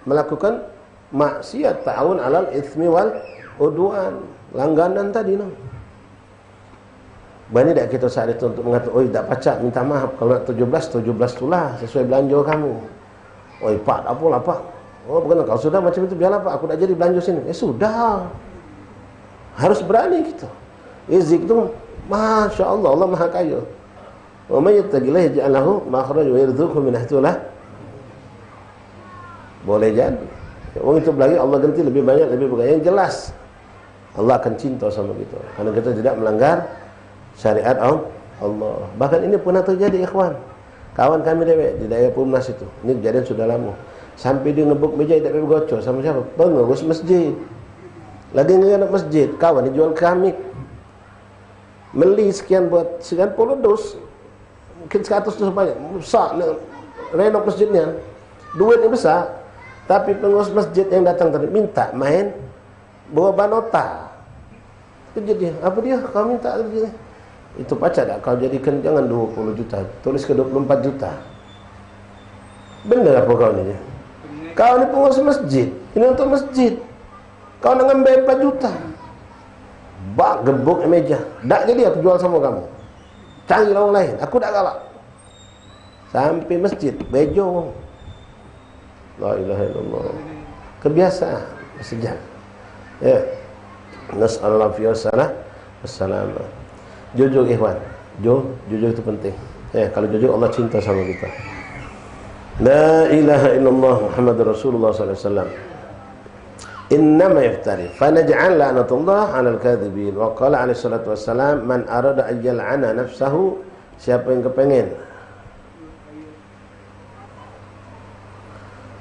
melakukan maksiat, ta'awun alal itsmi wal udwan, langganan tadi, nah. Bani dak kita saat itu untuk mengatakan, "Oi, dak pacak, minta maaf. Kalau nak tujuh belas, tujuh belas tulah sesuai belanjo kamu." "Oi, Pak, dak apalah, Pak." "Oh, bukan, kalau sudah macam itu, biarlah, Pak. Aku dak jadi belanjo sini." Eh, sudah. Harus berani kita. Rizik tu, Masya Allah, Allah Maha Kaya. "Wa may yattaqillaha yaj'al lahu makhraja wa yarzuqhu min haitsu la." Boleh jadi. Orang itu belagi, Allah ganti lebih banyak, lebih bagus. Yang jelas, Allah akan cinta sama kita. Karena kita tidak melanggar syariat Al-, Allah. Bahkan ini pernah terjadi, ikhwan. Kawan kami dewek di daerah Perumnas itu. Ini kejadian sudah lama. Sampai dia ngebuk meja, dia tak payah begoco sama siapa? Pengurus masjid. Lagi ngerenovasi masjid. Kawan dia jual keramik. Meli sekian buat sekian puluh dus. Mungkin seratus dus banyak. Besar ni. Renov masjid ni. Duit ni besar. Tapi pengurus masjid yang datang tadi minta main buah banota. Kejut dia. "Apa dia? Kau minta apa dia?" "Itu pacak dak kau jadikan jangan dua puluh juta, tulis ke dua puluh empat juta." "Bener apa kau ni?" "Kau ni pengurus masjid. Ini untuk masjid. Kau nak ngambil empat juta." Bak gebuk meja. "Dak jadi aku jual sama kamu. Cari orang lain. Aku dak galak." Sampai masjid, bejo. La ilaha illallah. Kebiasaan sejak. Ya. Nas'alullah fi wasalah wassalamah. Jujur, ikhwan. Ju-, jujur itu penting. Ya, kalau jujur, Allah cinta sama kita. La ilaha illallah Muhammadur Rasulullah sallallahu alaihi wasallam. "Innama yaftari, fanaj'al la'natullah 'alal kadzibin." Wa qala alaihi salatu wassalam, "Man arada an yal'ana nafsahu," siapa yang kepengen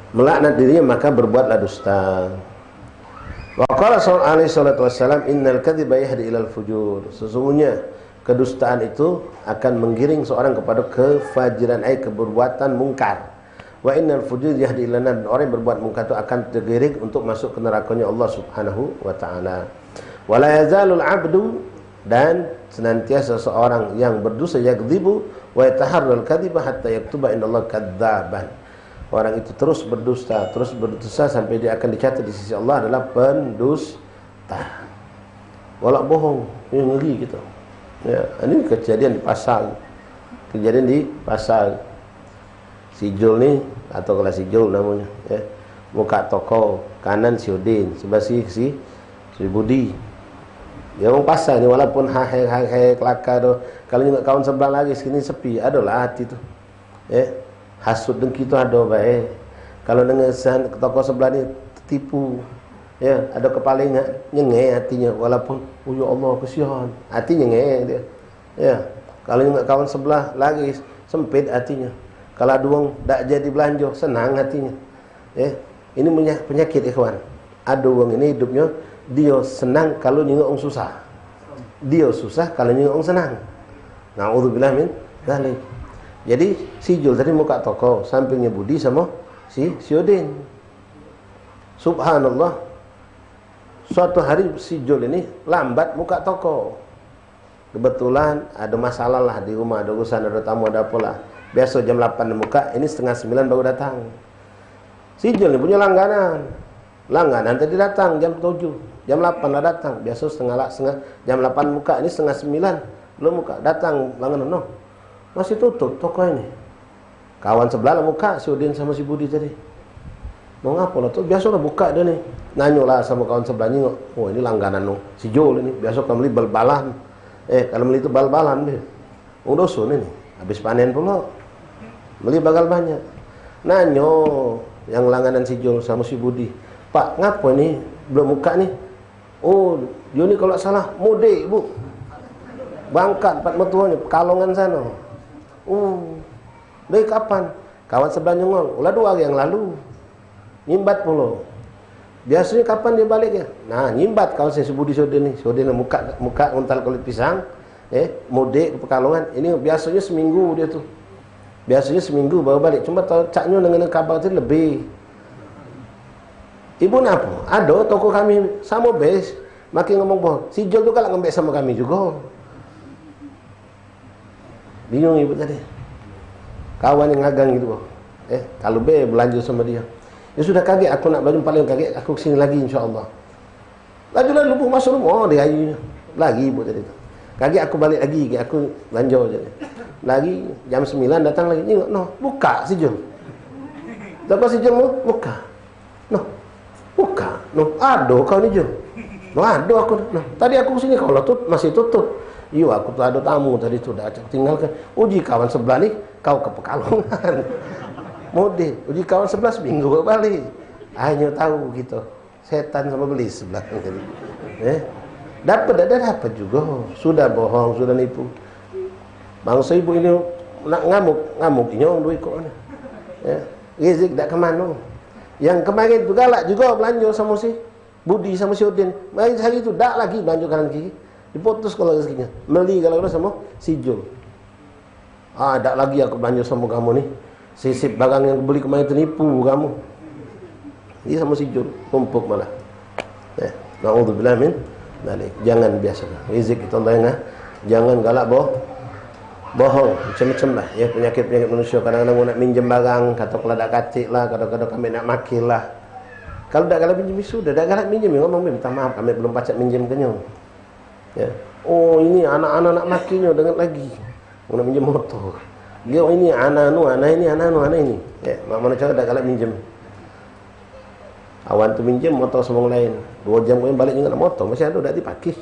melaknat dirinya, maka berbuatlah dusta. Wa qala sal-, alaihi salatu wassalam, "Innal kadziba yahdi ilal fujur." Sesungguhnya kedustaan itu akan menggiring seorang kepada kefajiran, ai keberbuatan mungkar. "Wa innal fujur yahdi ilan nar," dan orang yang berbuat mungkar itu akan tergiring untuk masuk ke nerakanya Allah Subhanahu wa taala. "Wa la yazalul 'abdu," dan senantiasa seorang yang berdosa, "yaghdibu wa yataharral kadhiba hatta yaktuba indallahi kadzaban." Orang itu terus berdusta, terus berdusta sampai dia akan dicatat di sisi Allah adalah pendusta. Walak bohong, ini ngeri kita. Ya, ini kejadian di pasar. Kejadian di pasar. Si Jul ni, atau kalau si Jul namanya, ya. Muka toko, kanan si Udin, sebelah si, si, si Budi. Ya, wong pasar ni walaupun hahe, hahe, kelakar tu, kalau nengok kawan sebelah lagi, sini sepi, ado lah hati tu. Eh, hasut dengki tu ado bae. Kalau nengok san-, toko sebelah ni tertipu, ya, ado kepalingan, nyenge hatinyo, walaupun, "Oh, ya Allah, kesian." Hati nyenge dio. Ya, kalau nengok kawan sebelah lagi, sempit hatinyo. Kalau ado wong dak jadi belanjo, senang hatinyo. Eh, ini punya penyakit, ikhwan. Ado wong ini hidupnyo, dio senang kalau nengok wong susah. Dio susah kalau nengok wong senang. Naudzubillah min dzalik. Jadi, si Jul tadi muka toko, sampingnyo Budi samo si, si Udin. Subhanallah. Suatu hari si Jul ini lambat muka toko. Kebetulan ado masalah lah di rumah, ado urusan, ado tamu, ado apolah. Biaso jam lapan muka, ini setengah sembilan baru datang. Si Jul ni punyo langganan. Langganan tadi datang jam tujuh, jam lapan lah datang. Biaso setengah la-, setengah, jam lapan muka, ini setengah sembilan belum muka. Datang langganan, "Noh, masih tutup toko ini." Kawan sebelah lah muka, si Udin samo si Budi tadi. "Mau ngapo lah tu? Biaso lah buka dio ni." Nanyo lah samo kawan sebelah, nyingok. "Oh, ini langganan no. Si Jul ini. Biaso kalu beli bal-balan. Eh, kalu beli tu bal-balan dio. Wong doson ini. Habis panen pulo. Beli bagal banyak." Nanyo yang langganan si Jul samo si Budi, "Pak, ngapo ini belum muka ni?" "Oh, dio ni kalu dak salah mudik, Bu. Bangkat empat mertuonyo, Pekalongan sano." "Oh, dari kapan?" Kawan sebelah nyengol, "Ulah duo hari yang lalu. Nyimbat pulo." "Biasonyo kapan dio balek dio?" Nah, nyimbat kawan si Budi, si Udin ni. Si Udin ni muka, muka nguntal kulit pisang, eh, mudik ke Pekalongan. Ini biasonyo seminggu dio tu. Biasonyo seminggu baru balek. Cuma tau caknyo dengan kabar tu lebih. "Ibu napo?" "Ado toko kami." "Samo bes. Makin ngomong bohong. Si Jul tu galak ngambek samo kami jugo." Bingung ibu tadi. Kawan yang ngagang gitu, boh. Eh, kalu be belanjo samo dio. "Ya sudah, kagek aku nak belanjo, paling kagek aku kesini lagi, insyaallah." Laju lalu, Bu, masuk rumah, oh, dio ayu. Lagi ibu tadi tu. "Kagek aku balek lagi, aku belanjo," jadi. Lagi jam sembilan datang lagi. Nyingok, "Noh, buka si Jul." Toko si Jul, "Buka." "Noh, buka. Noh, ado kau ni, Jul?" "Noh, ado aku. Noh, tadi aku kesini, kau lah tut-, masih tutup." "Iyo, aku tu ado tamu tadi tu, dak aku tinggalkan." Uji kawan sebelah ni, kau ke Pekalongan. Mudik. Uji kawan sebelah, seminggu baru balek. Hanyo tau kito. Setan samo belis sebelah tadi. Eh? Dapat, dak dapat jugo. Sudah bohong, sudah nipu. Bangso ibu ini nak ngamuk, ngamuk inyo wong duo ikok ni. Ya. Rizik dak ke mano. Yang kemarin tu galak jugo belanjo samo si Budi samo si Udin. Main sehari tu dak lagi belanjo kanan kiri. Diputus kalu rezekinyo. Meli kalu samo si Jul. "Ah, dak lagi aku belanjo samo kamu ni. Sisip barang yang beli kemarin tu nipu kamu." Dio samo si Jul, tumpuk malah. Eh, naudzubillah min dzalik. Jangan biaso. Rizik itu Allah yang ngah. Jangan galak boh-, bohong. Macam-macam lah. Ya, penyakit-penyakit manusia. Kadang-kadang nak minjem barang, kato keladak kacik lah, kadang-kadang kami nak makil lah. Kalu dak galak minjem, ya sudah, dak galak minjem, ya ngomong, "Minta maaf, kami belum pacak minjem ke nyo." Ya. "Oh, ini anak-anak nak makinyo dengan lagi. Nak minjem motor." Dia, "Oh, ini anak anu, anak ini, anak anu, anak ini." Ya, mak mano cara dak galak minjem. Awan tu minjem motor samo wong lain. Duo jam kemudian balek dengan motor, masih ado dak dipake.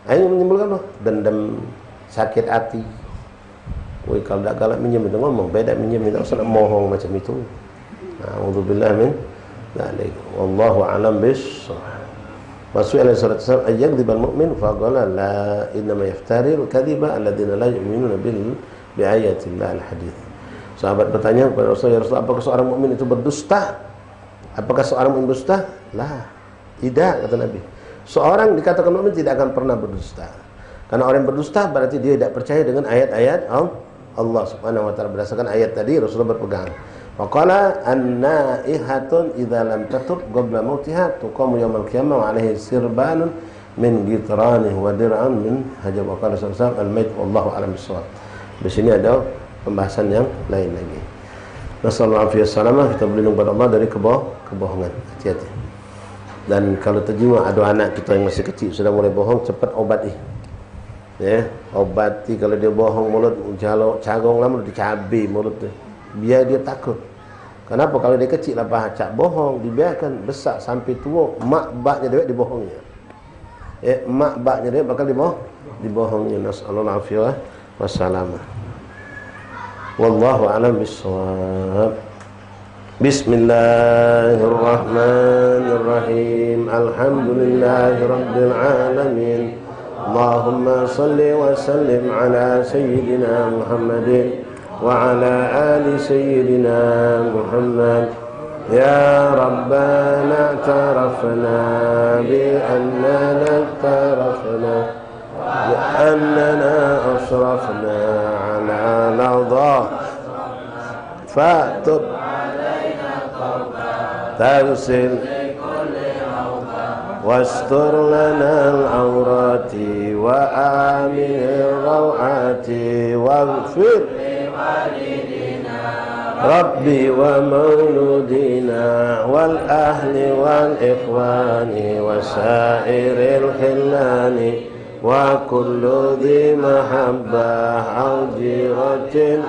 Ayo menimbulkan apa? Dendam, sakit hati. Woi, kalu dak galak minjem itu ngomong, beda minjem itu, asal bohong macam itu. Naudzubillah min dzalik. Wallahu a'lam bissawab. Wa su'ila alaihi salatu wassalam, "Ay yakdzibal mu'min?" Faqala, "La, innama yaftaril kadhiba alladzina la yu'minuna bil, bi ayatillah." Al-hadits. Sahabat bertanya kepada Rasulullah, "Ya Rasulullah, apakah seorang mukmin itu berdusta? Apakah seorang mukmin berdusta?" La. Tidak, kata Nabi. Seorang dikatakan mukmin tidak akan pernah berdusta. Karena orang yang berdusta berarti dia tidak percaya dengan ayat-ayat Al-, Allah Subhanahu wa taala. Berdasarkan ayat tadi, Rasulullah berpegang. Wa qala, "An-naihatun idza lam tatub qabla mautiha tuqamu yaumal qiyamah wa alaihi sirbanun min qitranin wa dir'an min hadid." Wa qala sallallahu alaihi wasallam, "Al-mait wallahu a'lam bissawab." Di sini ada pembahasan yang lain lagi. Nasallallahu alaihi wasallam, kita berlindung pada Allah dari kebo-, kebohongan. Hati-hati. Dan kalu tejiwa ado anak kito yang masih kecik sudah mulai bohong, cepat obati. Ya, obati kalu dio bohong mulut, jalo, carong lah mulut, dicabe mulut tu. Biar dio takut. Kenapo? Kalu dio kecik lah pacak bohong, dibiarkan besak sampe tuo, mak baknyo dewek dibohongi. Eh, mak baknyo dio bakal diboh-, dibohongnyo. Nas'alul afiyah wassalamah. Wallahu a'lam bissawab. Bismillahirrahmanirrahim. Alhamdulillahirabbil alamin. Allahumma salli wa sallim ala sayyidina Muhammadin wa ala ali sayyidina Muhammad. Ya Rabbana, i'tarafna bi annana i'tarafna bi annana asrafna ala ladha. Fatub taghsil wastur lana al-awrati wa aminir rawati waghfir Rabbi wa mauludina wal ahli wal ikhwani wa sairil khillani wa kullu dhi mahabbah au jiratin.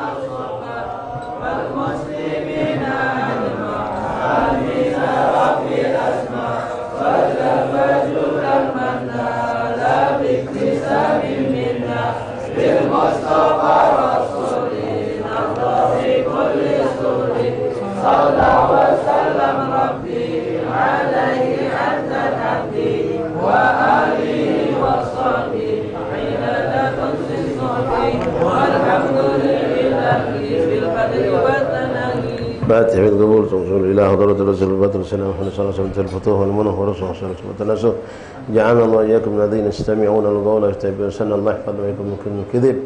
Fatihah bil qabul, tawassul ila hadratir Rasul, Muhammad sallallahu alaihi wasallam, futuh wal munah, wa rasul sallallahu alaihi wasallam. Ja'alna Allah iyyakum min alladhina yastami'una al-qawla fayattabi'una ahsanah. Allah yahfadhu wa iyyakum min kulli kadhib.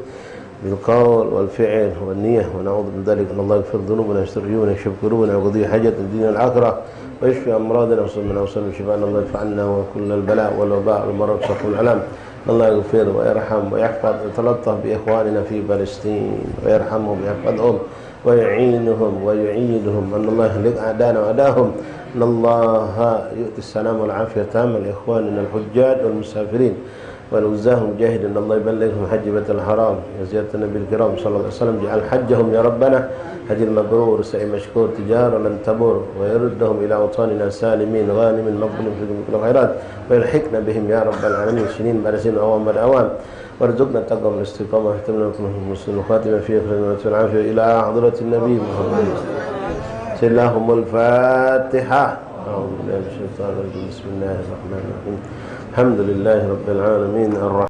بالقول والفعل والنية، ونعوذ من ذلك. أن الله يغفر ذنوبنا ويستر عيوبنا ويكشف كروبنا ويقضي حاجات الدنيا والآخرة ويشفي أمراضنا ويصلح من أوصالنا شفاء الله يدفع عنا وكل البلاء والوباء والمرض والسقم والآلام. أن الله يغفر ويرحم ويحفظ ويتلطف بإخواننا في فلسطين ويرحمهم ويحفظهم ويعينهم ويؤيدهم. أن الله يهلك أعداءنا وأعداءهم. أن الله يؤتي السلام والعافية التامة لإخواننا الحجاج والمسافرين والغزاة والمجاهدين، الله يبلغهم حج بيت الحرام وزيارة النبي الكرام صلى الله عليه وسلم، اجعل حجهم يا ربنا حج مبرور سعي مشكور تجارة لن تبور، ويردهم إلى أوطاننا سالمين غانمين مقبولين في كل خيرات، ويلحقنا بهم يا رب العالمين سنين بعد سنين وأعوام بعد أعوام، وارزقنا التقوى والاستقامة واختم لنا كلهم بحسن الخاتمة في آخر العافية إلى حضرة النبي محمد. سيدنا اللهم الفاتحة. أعوذ بالله من الشيطان الرجيم. بسم الله الرحمن الرحيم. الحمد لله رب العالمين. الرحمن